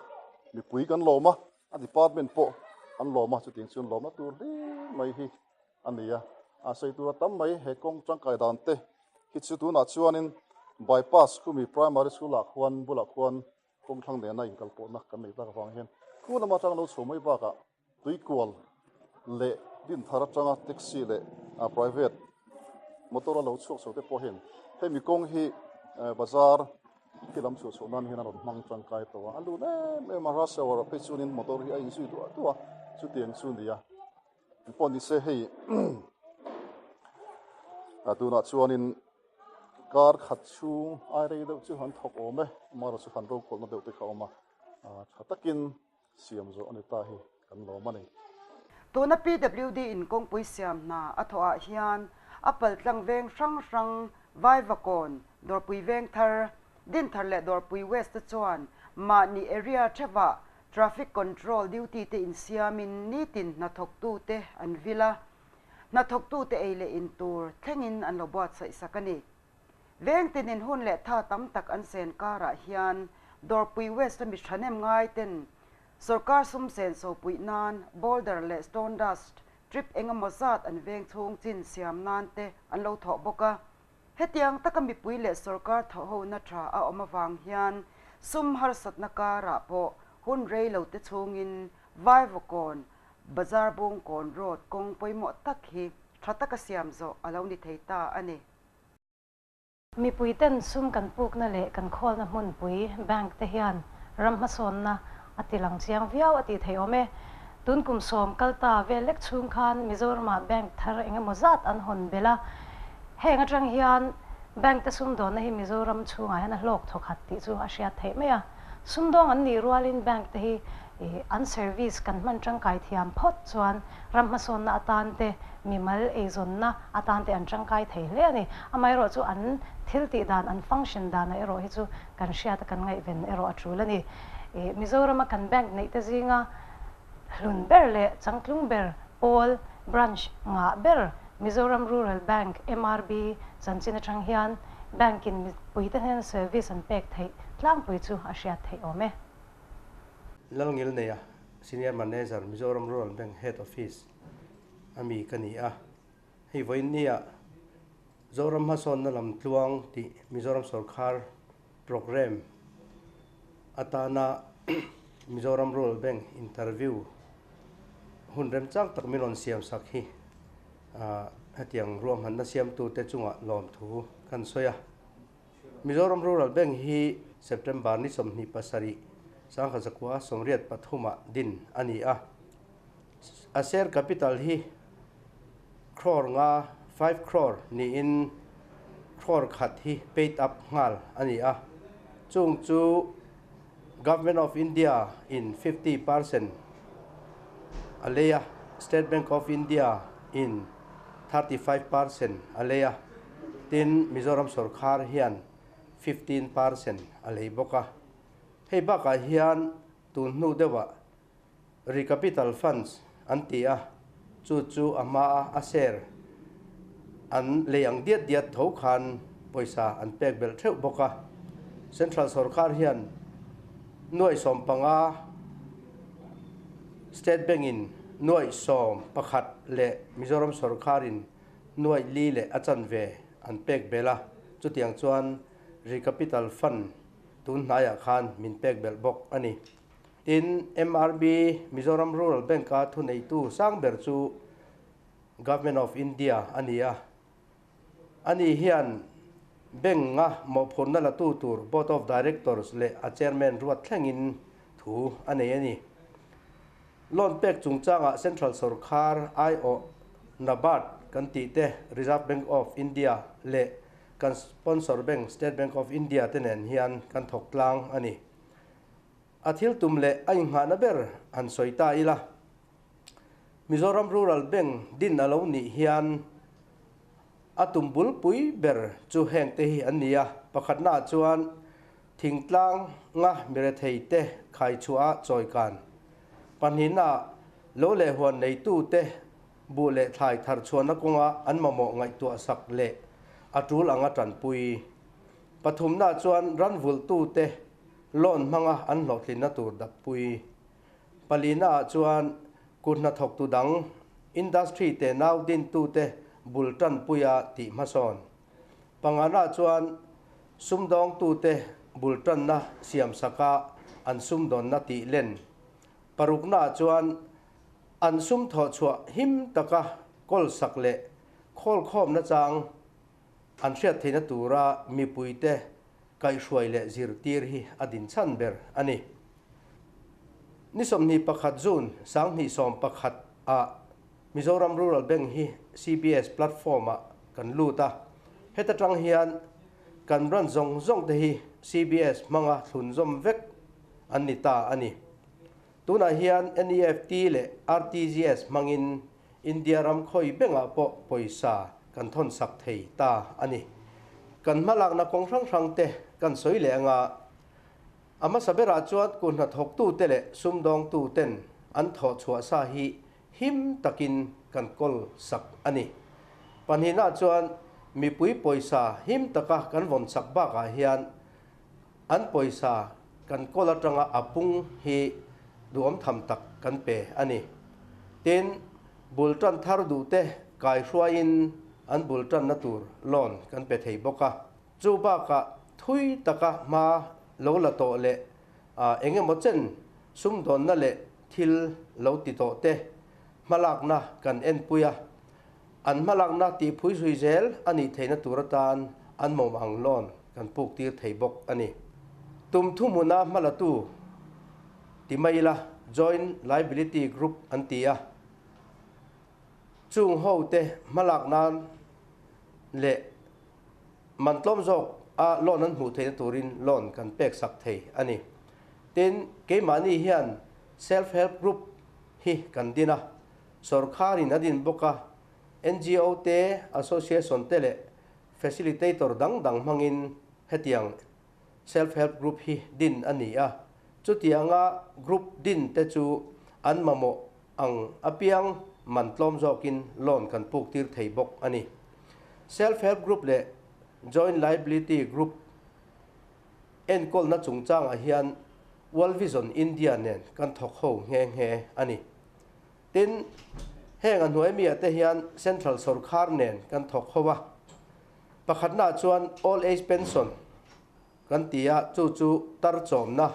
mipui kan lawm a a department pawh an lawm a chutiang chuan lawmna tur hle mai hi a ni a a sawi tur a tam mai he kawng tangkai dan te hi chu tunah chuanin bypass khumi primary school ah khuan bulah khuan kawng thlang nena inkal pawhna kan nei tak avang hian khu lama atang lo chho mai bakah tuikual leh dinthar atanga taxi leh private motor a lo chhuak chho te pawh hian hemi kawng hi bazar khi lam chhuah chhuah nan hian a rawn hmang tangkai tawh a, a lut em em a rush hour ah phei chuanin motor hi a inzui duah duah a chutiang chu a ni a. Pawh ni se hei a tunah chuanin kar khat chhung ai rei deuh chu han thawk awm e amaherawh chu han rokhawlhna deuh te kha a awm a tha takin siam zawh a ni ta hi kan lawm a ni. Tuna PWD in kawngpui siam hna a thawh ah hian a paltlang veng hrang hrang Vaivakawn, Dawrpui Vengthar, Dinthar leh Dawrpui West te chuan mahni area theuhah Traffic control duty te insiamin nitin hnathawktute an vil a, hnathawktute ei leh in tur thlengin an lo buatsaih sak a ni. Veng tinin hun leh tha tam tak an sen karah hian Dawrpui West-a mi thahnem ngai ten sawrkar sum sen sopuih nan boulder leh stone dust trip engemaw zat an veng chhung chin siam nan te an lo thawh bawk a. Hetiang taka mipui leh sawrkar thawhhona tha a awm avang hian sum harsatna karah pawh hun rei lo te chhungin Vaivakawn, Bazar Bungkawn Road kawng pawimawh tak hi tha taka siam zawh a lo ni thei ta a ni. Mipui ten sum kan pukna leh kan khawlna hmunpui bank te hian ram hmasawnna a ti lang chiang viau a tih theih awm e. Tun kum sawm kal ta vel lek chhung khan Mizoramah bank thar eng emaw zat an hawn belh a, heng atang hian bank te sumdawnna hi Mizoram chhungah hian a hlawk thawk khat tih chu a hriat theih mai a. Sumdawng an nih rualin bank te hi an service kan hman tangkai thiam phawt chuan ram hmasawnna atan te, mimal eizawnna atan te an tangkai thei hle a ni. Amaherawhchu chu an thil tih dan, an function danah erawh hi chu kan hriat a kan ngaihven erawh a tul a ni. Mizorama kan bank neih te zinga hlun ber leh changtlung ber pawl branch ngah ber Mizoram Rural Bank, MRB, chanchin atang hian bank in mipuite hnena service an pek theih tlangpui chu a hriat theih awm e. Lalngil neia Senior Manager, Mizoram Rural Bank Head Office a mi ka ni a. Hei vawiin nia Zoram hmasawnna lam tluang tih Mizoram sorkar programme atana Mizoram Rural Bank interview hun remchang tak min rawn siam sak hi hetiang ruahmanna siamtute chungah lawmthu kan sawi a. Mizoram Rural Bank hi September ni 27, 1983 ah din a ni a. A share capital hi crore nga, 5 crore, niin crore khat hi paid up nghal a ni a. Chung chu Government of India in 50% a lei a, State Bank of India in 35% a lei a, tin Mizoram sorkar hian 15% a lei bawk a. Hei bakah hian tun hnu deuhah Recapital Funds an ti a, chu chu a hmaa a share an lei ang diat diat tho khan pawisa an pek belh theuh bawk a. Central sorkar hian nuaih 15, State Bank in nuaih 11 leh Mizoram sorkarin nuaih li leh a chanve an pek belh a, chutiang chuan Recapital Fund tun hnaiah khan min pek belh bawk a ni. Tin, MRB, Mizoram Rural Bank-a thuneitu sang ber chu Government of India a ni a. Ani hian Bank-a mawhphurhna latu tur Board of Directors leh a Chairman ruat thlengin thu a nei a ni. Loan pek chungchangah Central sorkar aiawh NABARD kan tih te, Reserve Bank of India leh kan sponsor bank State Bank of India te nen hian kan thawk tlang a ni. A thil tum leh a inghahna ber han sawi ta ila, Mizoram Rural Bank din a lo nih hian a tum bulpui ber chu heng te hi an ni a. Pakhatnaah chuan thingtlanga mirethei te khaichhuah a chawikan. Pahnihnaah lo leh huan neitute buh leh thlai tharchhuahna kawnga an mamawh ngaihtuah sak leh a tul anga tanpui. Pathumnaah chuan ranvulhtute Loan hmanga an hlawhtlinna tur dappui palinaah chuan kut hnathawktu dang, industry te nau dintute bul tanpuia tih hmasawn. Pangana chuan sumdawngtute bul tanna siamsaka an sumdawnna tih len. Paruknaah chuan an sum thawhchhuah him taka kawlsak leh khawlkhawmna chang an hriat theihna tura mipuite kaihhruai leh zirtir hi a dinchhan ber a ni. Ni 21 June 2011 ah Mizoram Rural Bank hi CBS platform ah kan lut a, heta tang hian kan branch zawng zawng te hi CBS hmanga thlunzawm vek an ni ta a ni. Tunah hian NEFT leh RTGS hmangin India ram khawi bengah pawh pawisa kan thawn sak thei ta a ni. Kan hmalakna kawng hrang hrang te kan sawi leh anga a hmasa berah chuan kut hnathawktute leh sumdawngtu ten an thawh chhuah sa hi him takin kan kawl sak a ni. Pahnihna chuan mipui pawisa him taka kan vawn sak bakah hian an pawisa kan kawl atanga a pung hi duhawm tham tak kan pe a ni. Tin, bul tan thar duhte kai hruaiin an bul tanna tur loan kan pe thei bawk a. Chu bakah thui taka hma lo la tawh leh eng emaw chen sumdawnna leh thil lo ti tawh te hmalakna kan enpui a. An hmalakna tihphui zui zel a nih theihna tur atan an mawm ang loan kan puk tir thei bawk a ni. Tum thuhmuna hmalatu ti mai ila Joint Liability Group an ti a, chung ho te hmalak nan leh man tlawm zawk a loan an hmuh theihna turin loan kan pek sak thei a ni. Tin, keimahni hian Self Help Group hi kan din a, Sorkharin a din bawk a, NGO te, Association te leh Facilitator dang dang hmangin hetiang Self Help Group hi din a ni a. Chutianga group din te chu an mamawh ang apiang man tlawm zawkin loan kan puk tir thei bawk a ni. Self Help Group leh Joint Liability Group enkawlna chungchangah hian World Vision India nen kan thawk ho nghe nghe a ni. Tin, heng a hnuai mi ah te hian Central sawrkhar nen kan thawk ho a. Pakhatna ah chuan Old Age Pension kan ti a, chu chu tar chawmna.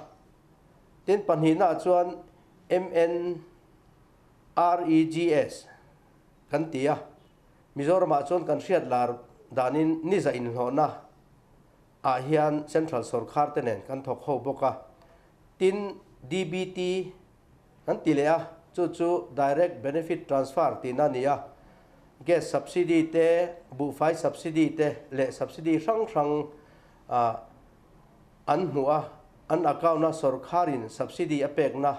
Tin, pahnihna ah chuan MNREGS kan ti a, Mizoramah chuan kan hriat lar danin niza inhlawhna ah hian Central sawrkhar te nen kan thawk ho bawk a. Tin, DBT kan ti leh a, chu chu Direct Benefit Transfer tihna a ni a. Gas subsidy te, buhfai subsidy te leh subsidy hrang hrang an hmuh a, an account a sawrkharin subsidy a pekna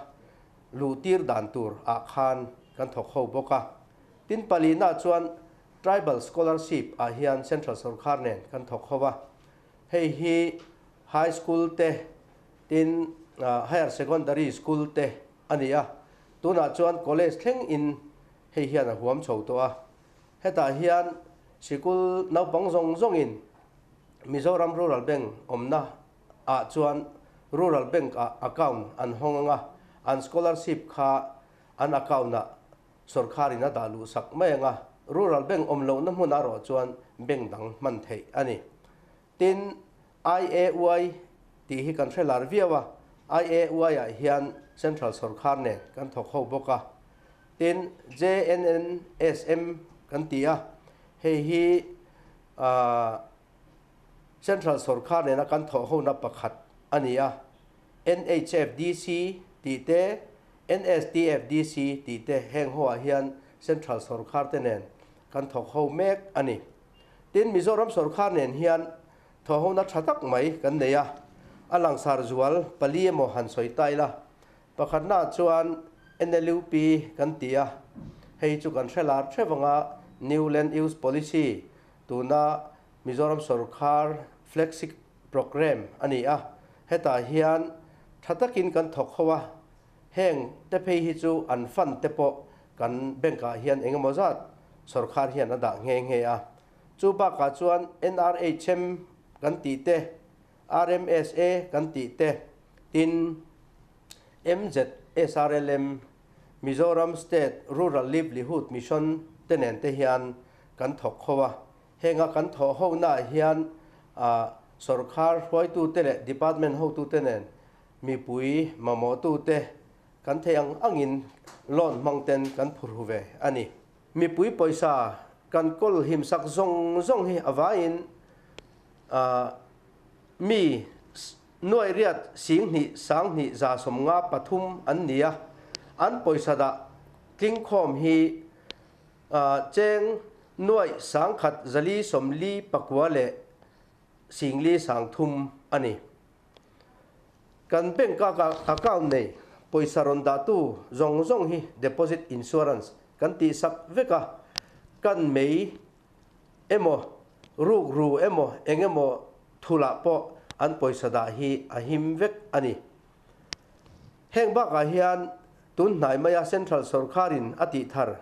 luh tir dan tur ah khan kan thawk ho bawk a. Tin, palina chuan Tribal Scholarship ah hian Central sawrkhar nen kan thawk ho a. Hei hi High School te tin Higher Secondary School te a ni a. Tunah chuan College thleng in hei hian a huam chho tawh a. Hetah hian sikul naupang zawng zawng in Mizoram Rural Bank awmna ah chuan Rural Bank ah account an hawng ang a, an scholarship kha an account ah Sawrkharin a dah luh sak mai ang a, Rural Bank awm lohna hmun ah rawh chuan bank dang hman theih a ni. Tin, IAY tih hi kan hre lar viau a, IAY ah hian Central sawrkhar nen kan thawk ho bawk a. Tin, JNNSM kan ti a, hei hi Central sawrkhar nena kan thawh hona pakhat a ni a. NHFDC tih te, NSTFDC tih te heng ho ah hian Central sawrkhar te nen kan thawk ho mek a ni. Tin, Mizoram sawrkhar nen hian thawhhona tha tak mai kan nei a, a langsar zual pali emaw han sawi ta ila. Pakhatnaah chuan NLUP kan ti a, hei chu kan hre lar theuh anga New Land Use Policy tuna Mizoram sawrkhar flagship programme a ni a, hetah hian tha takin kan thawk ho a, heng te phei hi chu an fund te pawh kan bank ah hian eng emaw zat sawrkhar hian a dah nghe nghe a. Chu bakah chuan NRHM kan tih te, RMSA kan tih te, tin MZSRLM, Mizoram State Rural Livelihood Mission te nen te hian kan thawk ho a. Henga kan thawh honaah hian sawrkhar hruaitute leh department hotute nen mipui mamawhtute kan theih ang angin loan hmang ten kan phurhu ve a ni. Mipui pawisa kan kawl himsak zawng zawng hi a vaiin mi nuaih riat sing hnih sang hnih 153 an ni a, an pawisa dah tlingkhawm hi Cheng nuaih sangkhat zali sawmli pakua leh singli sangthum a ni. Kan bank a account nei pawisa rawn dahtu zawng zawng hi deposit insurance kan tihsak vek a, kan mei emaw rukru emaw eng emaw thulah pawh an pawisa dah hi a him vek a ni. Heng bakah hian tun hnai maia Central sawrkharin a tih thar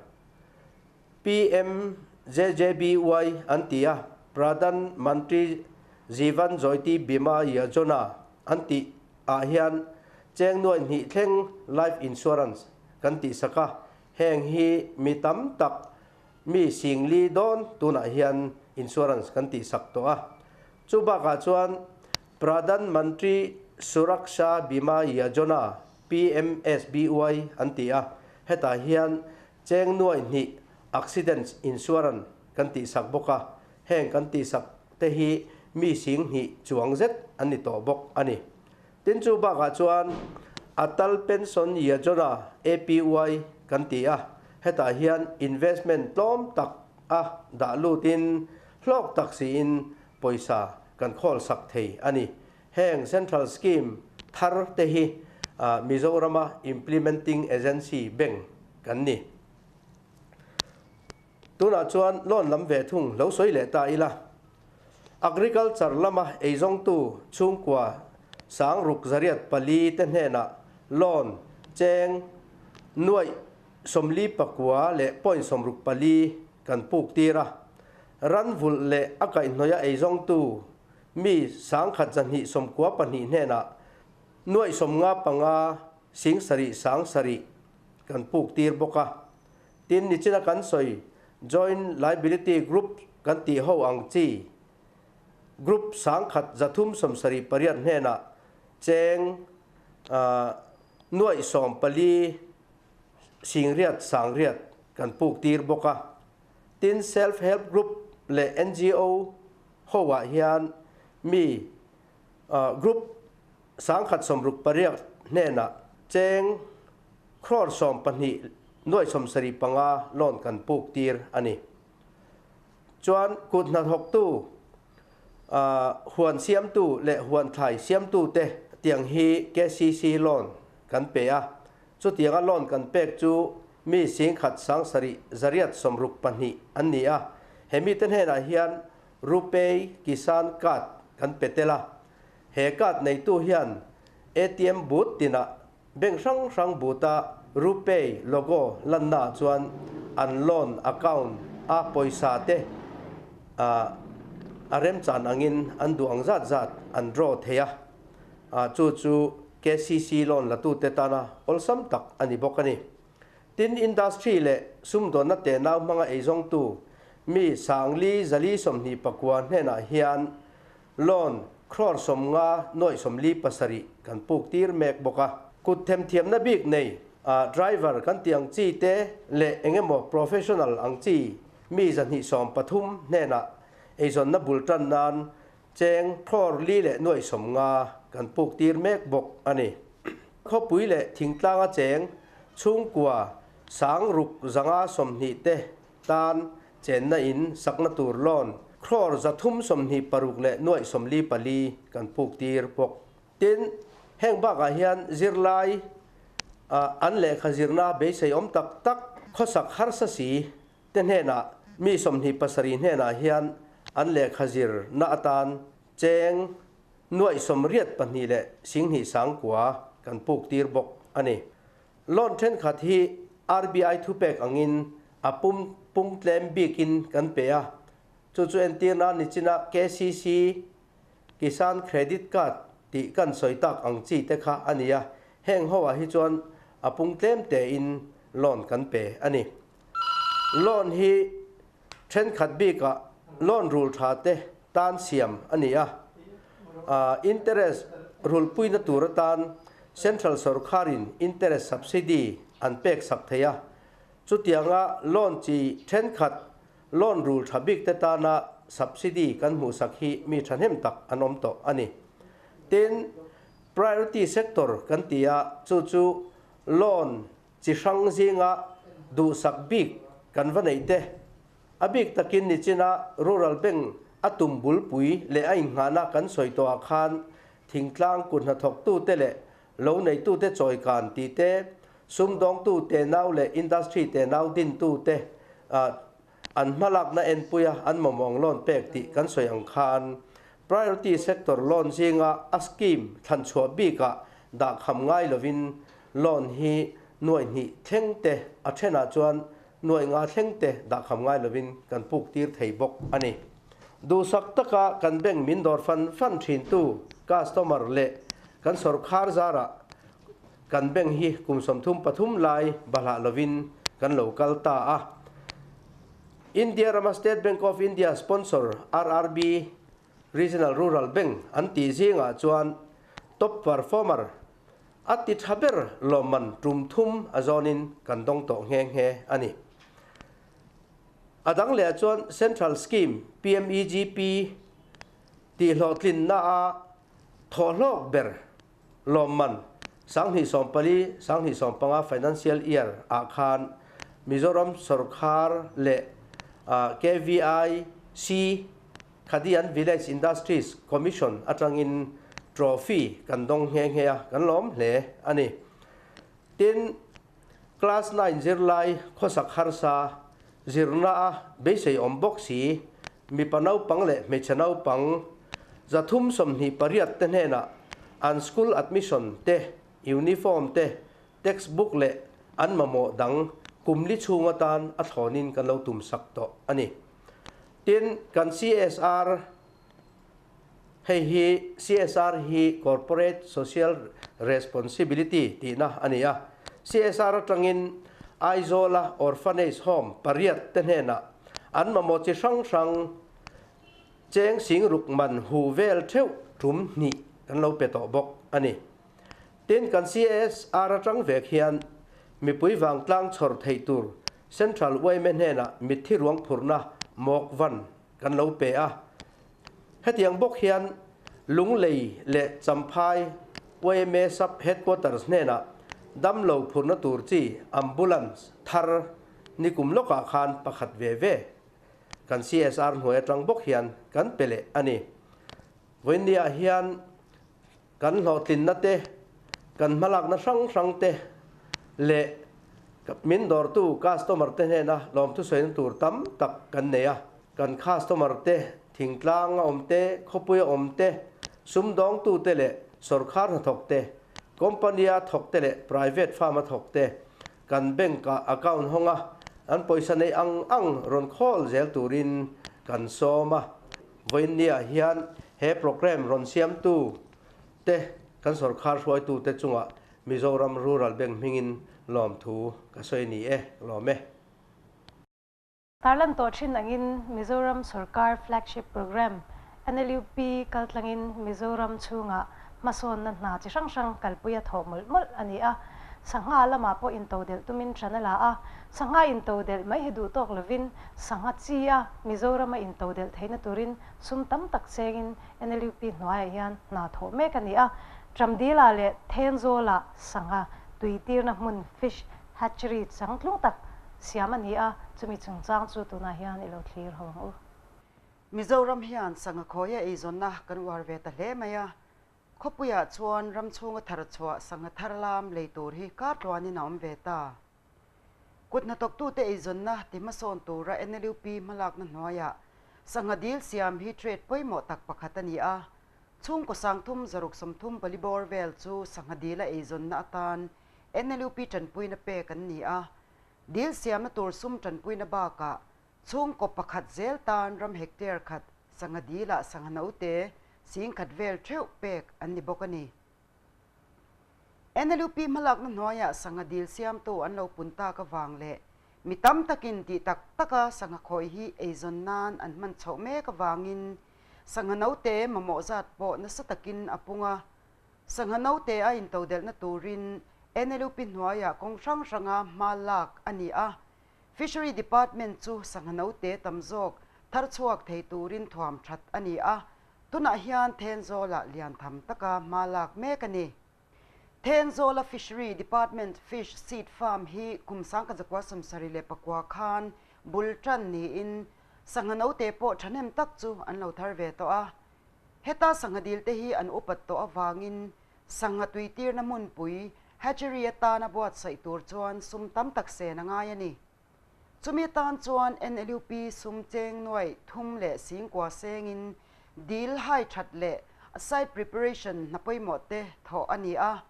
PMJJBY an ti a, Pradhan Mantri Jeevan Jyoti Bima Yojana an tih ah hian cheng nuai hnih thleng life insurance kan tih sak a, heng hi mi tam tak mi singli dawn tunah hian insurance kan tih sak tawh a. Chu bakah chuan Pradhan Mantri Suraksha Bima Yojana, PMSBY, an ti a, hetah hian cheng nuai hnih accident insurance kan tihsak bawk a, heng kan tihsak te hi mi sing hnih chuang zet an ni tawh bawk a ni. Tin chu bakah chuan Atal Pension Yojana, APY, kan ti a, hetah hian investment tlawm tak a dah lutin hlawk tak siin pawisa kan khawl sak thei a ni. Heng Central Scheme thar te hi Mizorama Implementing Agency Bank kan ni. Tunah chuan loan lam ve thung lo sawi leh ta ila. Agriculture lama eizawngtu chhungkua sang ruk zariat pali te hnenah loan cheng nuaih 44 leh point 64 kan puk tir a. Ran vulh leh a kaihhnawih a eizawngtu mi 1292 hnenah Nuaih 55 sing sarih sang sarih kan puk tir bawk a. Tin, nichina kan sawi Joint Liability Group kan tih ho ang chi Group 1138 hnenah cheng nuaih 14 sing riat sang riat kan puk tir bawk a. Tin, Self Help Group leh NGO ho ah hian mi Group 1068 hnenah cheng crore 12 nuaih 75 loan kan puk tir a ni. Chuan kut hnathawktu, huan siamtu leh huan thlai siamtute tiang hi KCC loan kan pe a. Chutianga loan kan pek chu mi 1000 7 862 an ni a. He mite hnenah hian Rupay Kisan Card kan pe tel a. He card neitu hian ATM booth tinah bank hrang hrang booth-a Rupay logo lannaah chuan an loan account a pawisa te a remchan angin an duh ang zat zat an draw thei a, chu chu KCC loan latute tana awlsam tak a ni bawk a ni. Tin, industry leh sumdawnna tenau hmanga eizawngtu mi 4 429 hnenah hian Loan crore 50 nuaih 47 kan puk tir mek bawk a. Kut themthiamna bik nei a driver kan tih ang chi te leh engemaw professional ang chi mi 213 hnenah eizawnna bul tan nan cheng crore 4 leh nuaih 50 kan puk tir mek bawk a ni. Khawpui leh thingtlanga cheng chhungkua 6520 te tan chenna in sakna tur loan crore 326 leh nuaih 44 kan puk tir bawk. Tin, heng bakah hian zirlai an lehkha zirna beisei awm tak tak khawsak harsa si te hnenah mi 27 hnenah hian an lehkha zirna atan cheng nuaih 82 leh 10,000 sangkua kan puk tir bawk a ni. Loan thenkhat hi RBI thupek angin a pum pung tlem bikin kan pe a, chu chu entirna nichina KCC, Kisan Credit Card, tih kan sawi tak ang chi te kha a ni a, heng ho ah hi chuan a pung tlem tein loan kan pe a ni. Loan hi thenkhat bikah loan rul tha te tan siam a ni a, interest rulpuina tur atan Central sorkarin interest subsidy an pek sak thei a, chutianga loan chi thenkhat loan rul tha bik te tana subsidy kan hmuhsak hi mi thahnem tak an awm tawh a ni. Tin, priority sector kan ti a, chu chu loan chi hrang zinga duhsak bik kan va neih te, a bik takin nichina Rural Bank a tum bulpui leh a inngahna kan sawi tawhah khan thingtlang kut hnathawktute leh lo neitute chawikan tih te, sumdawngtu tenau leh industry tenau dintute an hmalakna enpuia an mamawng loan pek tih kan sawi ang khan priority sector loan zinga a scheme thlanchhuah bikah dah kham ngai lovin loan hi nuaih hnih thleng te a thenah chuan nuaih nga thleng te dah kham ngai lovin kan puk tir thei bawk a ni. Duhsak taka kan bank min dawr fan fan thintu customer leh kan sawrkhar zarah kan bank hi kum 33 lai bahlah lovin kan lo kal ta a. India rama State Bank of India sponsor RRB, Regional Rural Bank, an tih zingah chuan top performer a ti tha ber lawmman tum thum a zawnin kan dawng tawh nghe nghe a ni. A dang leh ah chuan Central Scheme PMEGP tih hlawhtlinna a thawhhlawk ber lawmman 2014, 2015 Financial Year ah khan Mizoram Sawrkhar leh KVIC, Khadi and Village Industries Commission atangin trophy kan dawng nghe nghe a, kan lawm hle a ni. Tin, Class 9 zirlai khawsak harsa zirna a beisei awm bawk si, mipa naupang leh hmeichhe naupang 328 te hnenah an school admission te, uniform te, textbook leh an mamawh dang kum li chhung atan a thlawnin kan lo tum sak tawh a ni. Tin, kan CSR. Hei hi CSR hi Corporate Social Responsibility tihna a ni a. CSR atangin Aizawla Orphanage Home pariat te hnenah an mamawh chi hrang hrang cheng sing ruk man hu vel theuh tum hnih kan lo pe tawh bawk a ni. Tin, kan CSR atang vek hian mipui vangtlang chhawr theih tur Central yma hnenah mitthi ruang phurhna mawk van kan lo pe a. Hetiang bawk hian Lunglei leh Champhai yma Sub Headquarters hnenah damlo phurhna tur chi Ambulance thar nikum lawkah khan pakhat ve ve kan CSR hnuai atang bawk hian kan pe leh a ni. Vawiinniah hian kan hlawhtlinna te, kan hmalakna hrang hrang te leh min dawrtu customer te hnena lawmthu sawina tur tam tak kan nei a. Kan customer te, thingtlang a awm te, khawpui a awm te, sumdawngtu te leh sawrkhar hnathawk te, company a thawk te leh private firm a thawk te, kan bank ah account hawng a, an pawisa neih ang ang rawn khawl zel turin kan sawm a. Vawiinniah hian he programme rawn siamtu te kan sawrkhar hruaitu te chungah Mizoram Rural Bank hmingin lawmthu ka sawi ni e, lawm e. Tarlan tawh thin angin Mizoram sawrkar flagship programme NLUP kaltlangin Mizoram chhungah hmasawnna hna chi hrang hrang kalpui a thawh mawlh mawlh a ni a. Sangha lamah pawh intodelh tumin ṭan a la a, sangha intodelh mai hi duh tawk lovin sangha chi a Mizorama intodelh theihna turin sum tam tak chengin NLUP hnuaiah hian hna thawh mek a ni a. Ṭamdila leh Thenzawlah sangha tuitirna hmun fish Hatchery changtlung tak siam a ni a, chumi chungchang chu tunah hian i lo thlir ho ang u. Mizoram hian sangha khawia eizawnna kan uar ve ta hle mai a, khawpuiah chuan ram chhunga thar chhuah sangha thar lam lei tur hi kar tluanin a awm ve ta. Kut hnathawktute eizawnna ti hmasawn tura NLUP hmalakna hnuaiah sangha dil siam hi trade pawimawh tak pakhat a ni a, chhungkaw sangthum zaruk sawmthum pali bawr vel chu sangha dila eizawnna atan NLUP tanpuina pek an ni a, dil siamna tur sum tanpuina bakah chhungkaw pakhat zel tan ram hectare khat sangha dilah sangha note sing khat vel theuh pek an ni bawk a ni. NLUP hmalakna hnuaiah sangha dil siamtu an lo pun tak avang leh mi tam takin tih tak taka sangha khawi hi eizawn nan an hman chhoh mek avangin sangha note mamawh zat pawh nasa takin a pung a. Sangha note a intodelhna turin NLUP hnuaiah kawng hrang hranga hma lak a ni a. Fishery Department chu sangha note tam zawk thar chhuak thei turin thuam that a ni a, tunah hian Thenzawlah lian tham taka hma lak mek a ni. Thenzawla Fishery Department Fish Seed Farm hi kum sangkazakua sawmsarih leh pakua khan bul tan niin sangha note pawh thahnem tak chu an lo thar ve tawh a. Heta sangha dil te hi an upat tawh avangin sangha tuitirna hmunpui, hatchery, atana buatsaih tur chuan sum tam tak sen a ngai a ni. Chumi atan chuan NLUP sum cheng nuaih thum leh singkua sengin dil hai that leh site preparation hna pawimawh te thawh a ni a.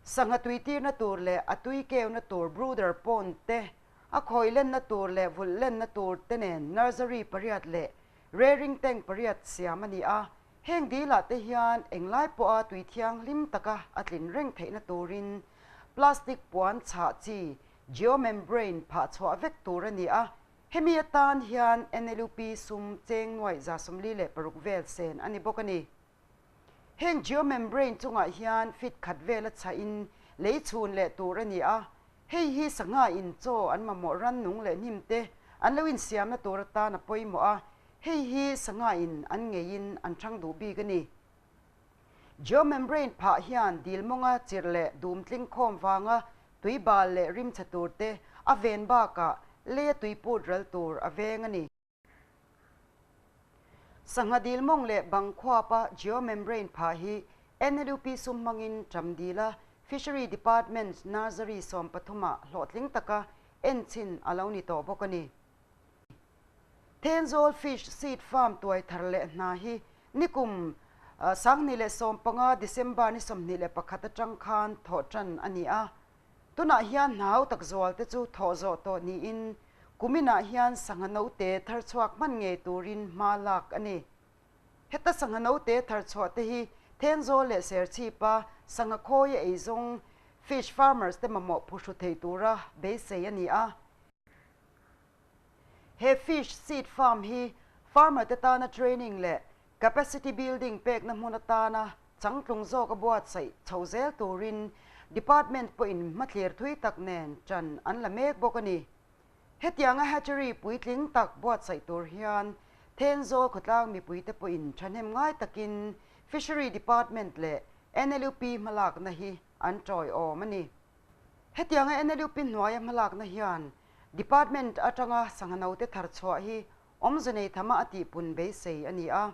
Sangha tuitirna tur leh a tui keuna tur brooder pond te, a khawi lenna tur leh vulh lenna tur te nen nursery pariat leh Rearing tank pariat siam a ni a, heng dilah te hian englai pawha tui thianghlim taka a tlin reng theihna turin plastic puan chhah chi geomembrane phah chhuah vek tur a ni a, hemi atan hian NLUP sum cheng nuaih za 46 vel sen a ni bawk a ni. Heng geomembrane chungah hian feet khat vela chhahin lei chhun leh tur a ni a, hei hi sangha in chaw an mamawh rannung leh hnim te an lo insiamna tur atan a pawimawh a, hei hi sangha in an ngeiin an thang duh bik a ni. Geomembrane phah hian dil mawnga chirh leh dum tling khawm vanga tui bal leh rim chhe tur te a ven bakah leia tui put ral tur a veng a ni. Sangha dil mawng leh bang khuapa geomembrane phah hi NLUP sum hmangin ṭam dila Fishery Department Nursery 13 ah hlawhtling taka enchhin a lo ni tawh bawk a ni. Thenzawl Fish Seed Farm tuai thar leh hna hi nikum 2015 December ni 21 atang khan thawh ṭan a ni a. Tunah hian hna hau tak zual te chu thawh zawh tawh niin kuminah hian sangha note thar chhuak hman ngei turin hma lak a ni. Heta sangha note thar chhuah te hi Thenzawl leh Serchhipa sangha khawi a eizawng fish farmers te mamawh phuhru thei tura beisei a ni a. He fish seed farm hi farmer te tana training leh capacity building pekna hmun atana changtlung zawk a buatsaih chho zel turin department pawhin hmathlir thui tak nen ṭan an la mek bawk a ni. Hetianga hatchery puitling tak buatsaih tur hian Thenzawl khawtlang mipuite pawhin ṭhahnem ngai takin Fishery Department leh NLUP hmalakna hi an ṭawiawm a ni. Hetianga NLUP hnuaia hmalakna hian Department aṭanga sangha note thar chhuah hi awmze nei thama a tihpun beisei a ni a.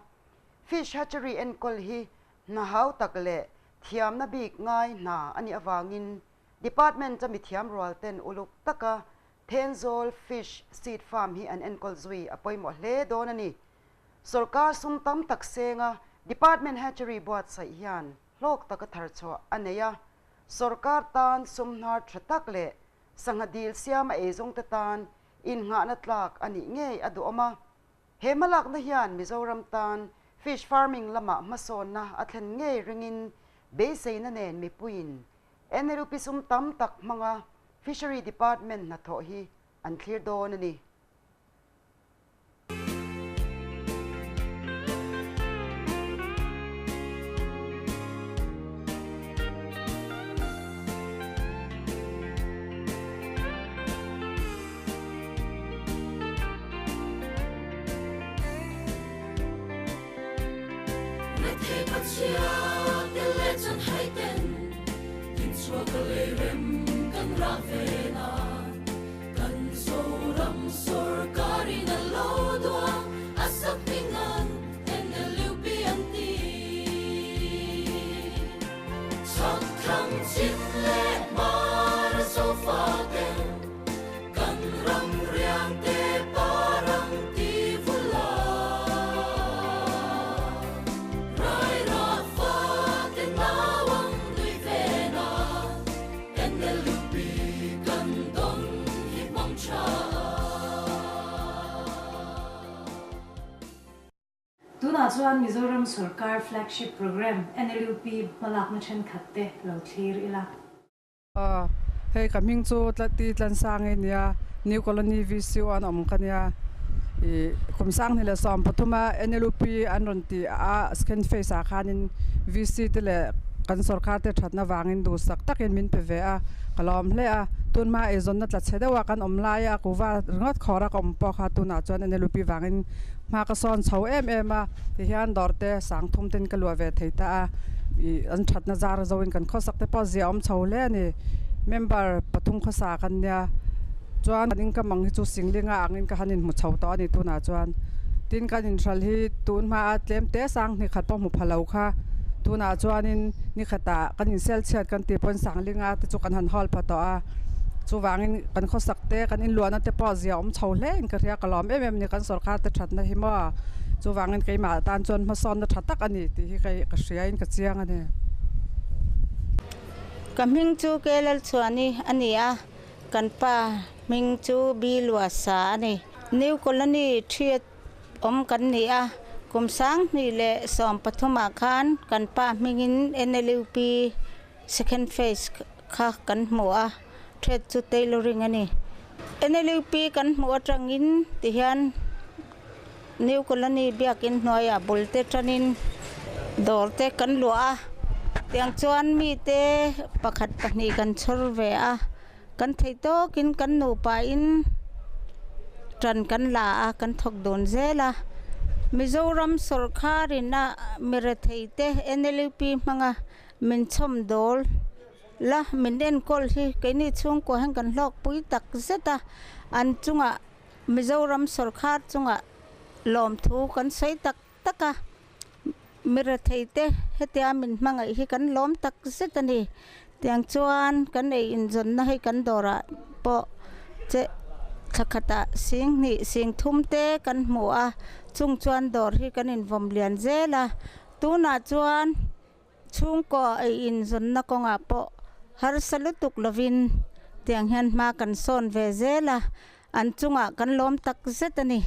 Fish hatchery enkawl hi hna hau tak leh thiamna bik ngai hna a nih avangin Department a mithiam rual ten uluk taka Thenzawl Fish Seed Farm hi an enkawl zui a pawimawh hle dawn a ni. Sorkar sum tam tak senga Department Hatchery buatsaih hian hlawk taka thar chhuah a nei a, sorkar tan sum hnar tha tak leh sangha dil siama eizawngte tan innghahna tlak a nih ngei a duhawm a. He hmalakna hian Mizoram tan fish farming lamah hmasawnna a thlen ngei ringin beiseina nen mipuiin NLUP sum tam tak hmanga Fishery Department hnathawh hi an thlir dawn a ni. Tunah chuan Mizoram sorkar flagship programme NLUP hmalakna thenkhat te lo thlir ila. Aw, hei ka hming chu Tlati Tlansang i nia, New Colony VCO an awm ka nia. I kum sang hnih leh 13 a NLUP an rawn ti a, scan face ah khanin VC te leh kan sorkar te thatna vangin duhsak takin min pe ve a, ka lawm hle a. Tun hma eizawnna tla chhe deuha kan awm lai a, kuva ringawt khawra ka awm pawh kha tunah chuan NLUP vangin hma ka sawn chho em em a, tihian dawr te sang thum ten ka luah ve thei ta a, ih an thatna zar zo in kan khawsak te pawh zia awm chho hle a ni. Member pathum khawsa kan nia chuan kan income ang hi chu singlinga angin ka han inhmu chho tawh a ni tunah chuan. Tin kan inhral hi tun hma a tlem te sang hnih khat pawh hmu pha lo kha tunah chuanin ni khatah kan insel chhiat kan tih pawn sanglinga te chu kan han hawl pha tawh a, chuvangin kan khawsak te kan inluahna te pawh zia awm chho hle in ka hria ka lawm em em a ni kan sorkar te thatna hi maw chuvangin keimah tan chuan hmasawnna tha tak a ni tih hi kei ka hria in ka chiang a ni. Ka hming chu Kelalchhuani a ni a, kan pa hming chu Biluasa a ni. New Colony Thiat awm kan ni a, kum 2013 ah khan kan pa hmingin NLUP Second phase kha kan hmu a, thread chu tailoring a ni. NLUP kan hmuh atangin tihian New Colony biakin hnuaiah bul te tanin dawr te kan luah a, tiang chuan mite pakhat pahnih kan chhawr ve a, kan thei tawkin kan nupain tan kan la a, kan thawk dun zel a. Mizoram sawrkharin a mirethei te NLUP hmanga Min chhawm dawl la, min enkawl hi keini chhungkua hian kan hlawkpui tak zet a, an chungah Mizoram sawrkhar chungah lawmthu kan sawi tak tak a, mi retheite hetia min hmangaih hi kan lawm tak zet a ni. Tiang chuan kan ei inzawnna hei kan dawrah pawh che thla khatah sing hnih sing thum te kan hmu a, chung chuan dawr hi kan invawm lian zel a, tunah chuan Chhungkaw ei inzawnna kawngah pawh harsa lutuk lovin tiang hian hma kan sawn ve zel a, an chungah kan lawm tak zet a ni.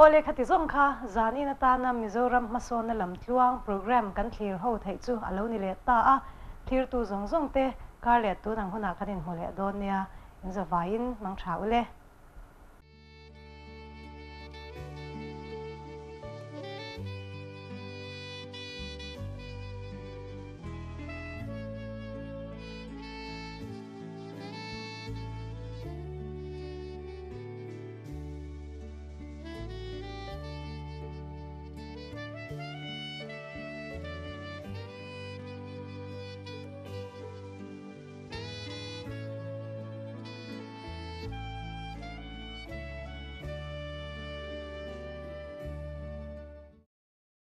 Awle khati zawng kha zan in atana Mizoram hmasawnna lam tluang program kan thlir ho theih chu a lo ni leh ta a, thlirtu zawng zawng te kar leh tun ang hunah kan inhmu leh dawn nia, in zavaiin mang tha ule.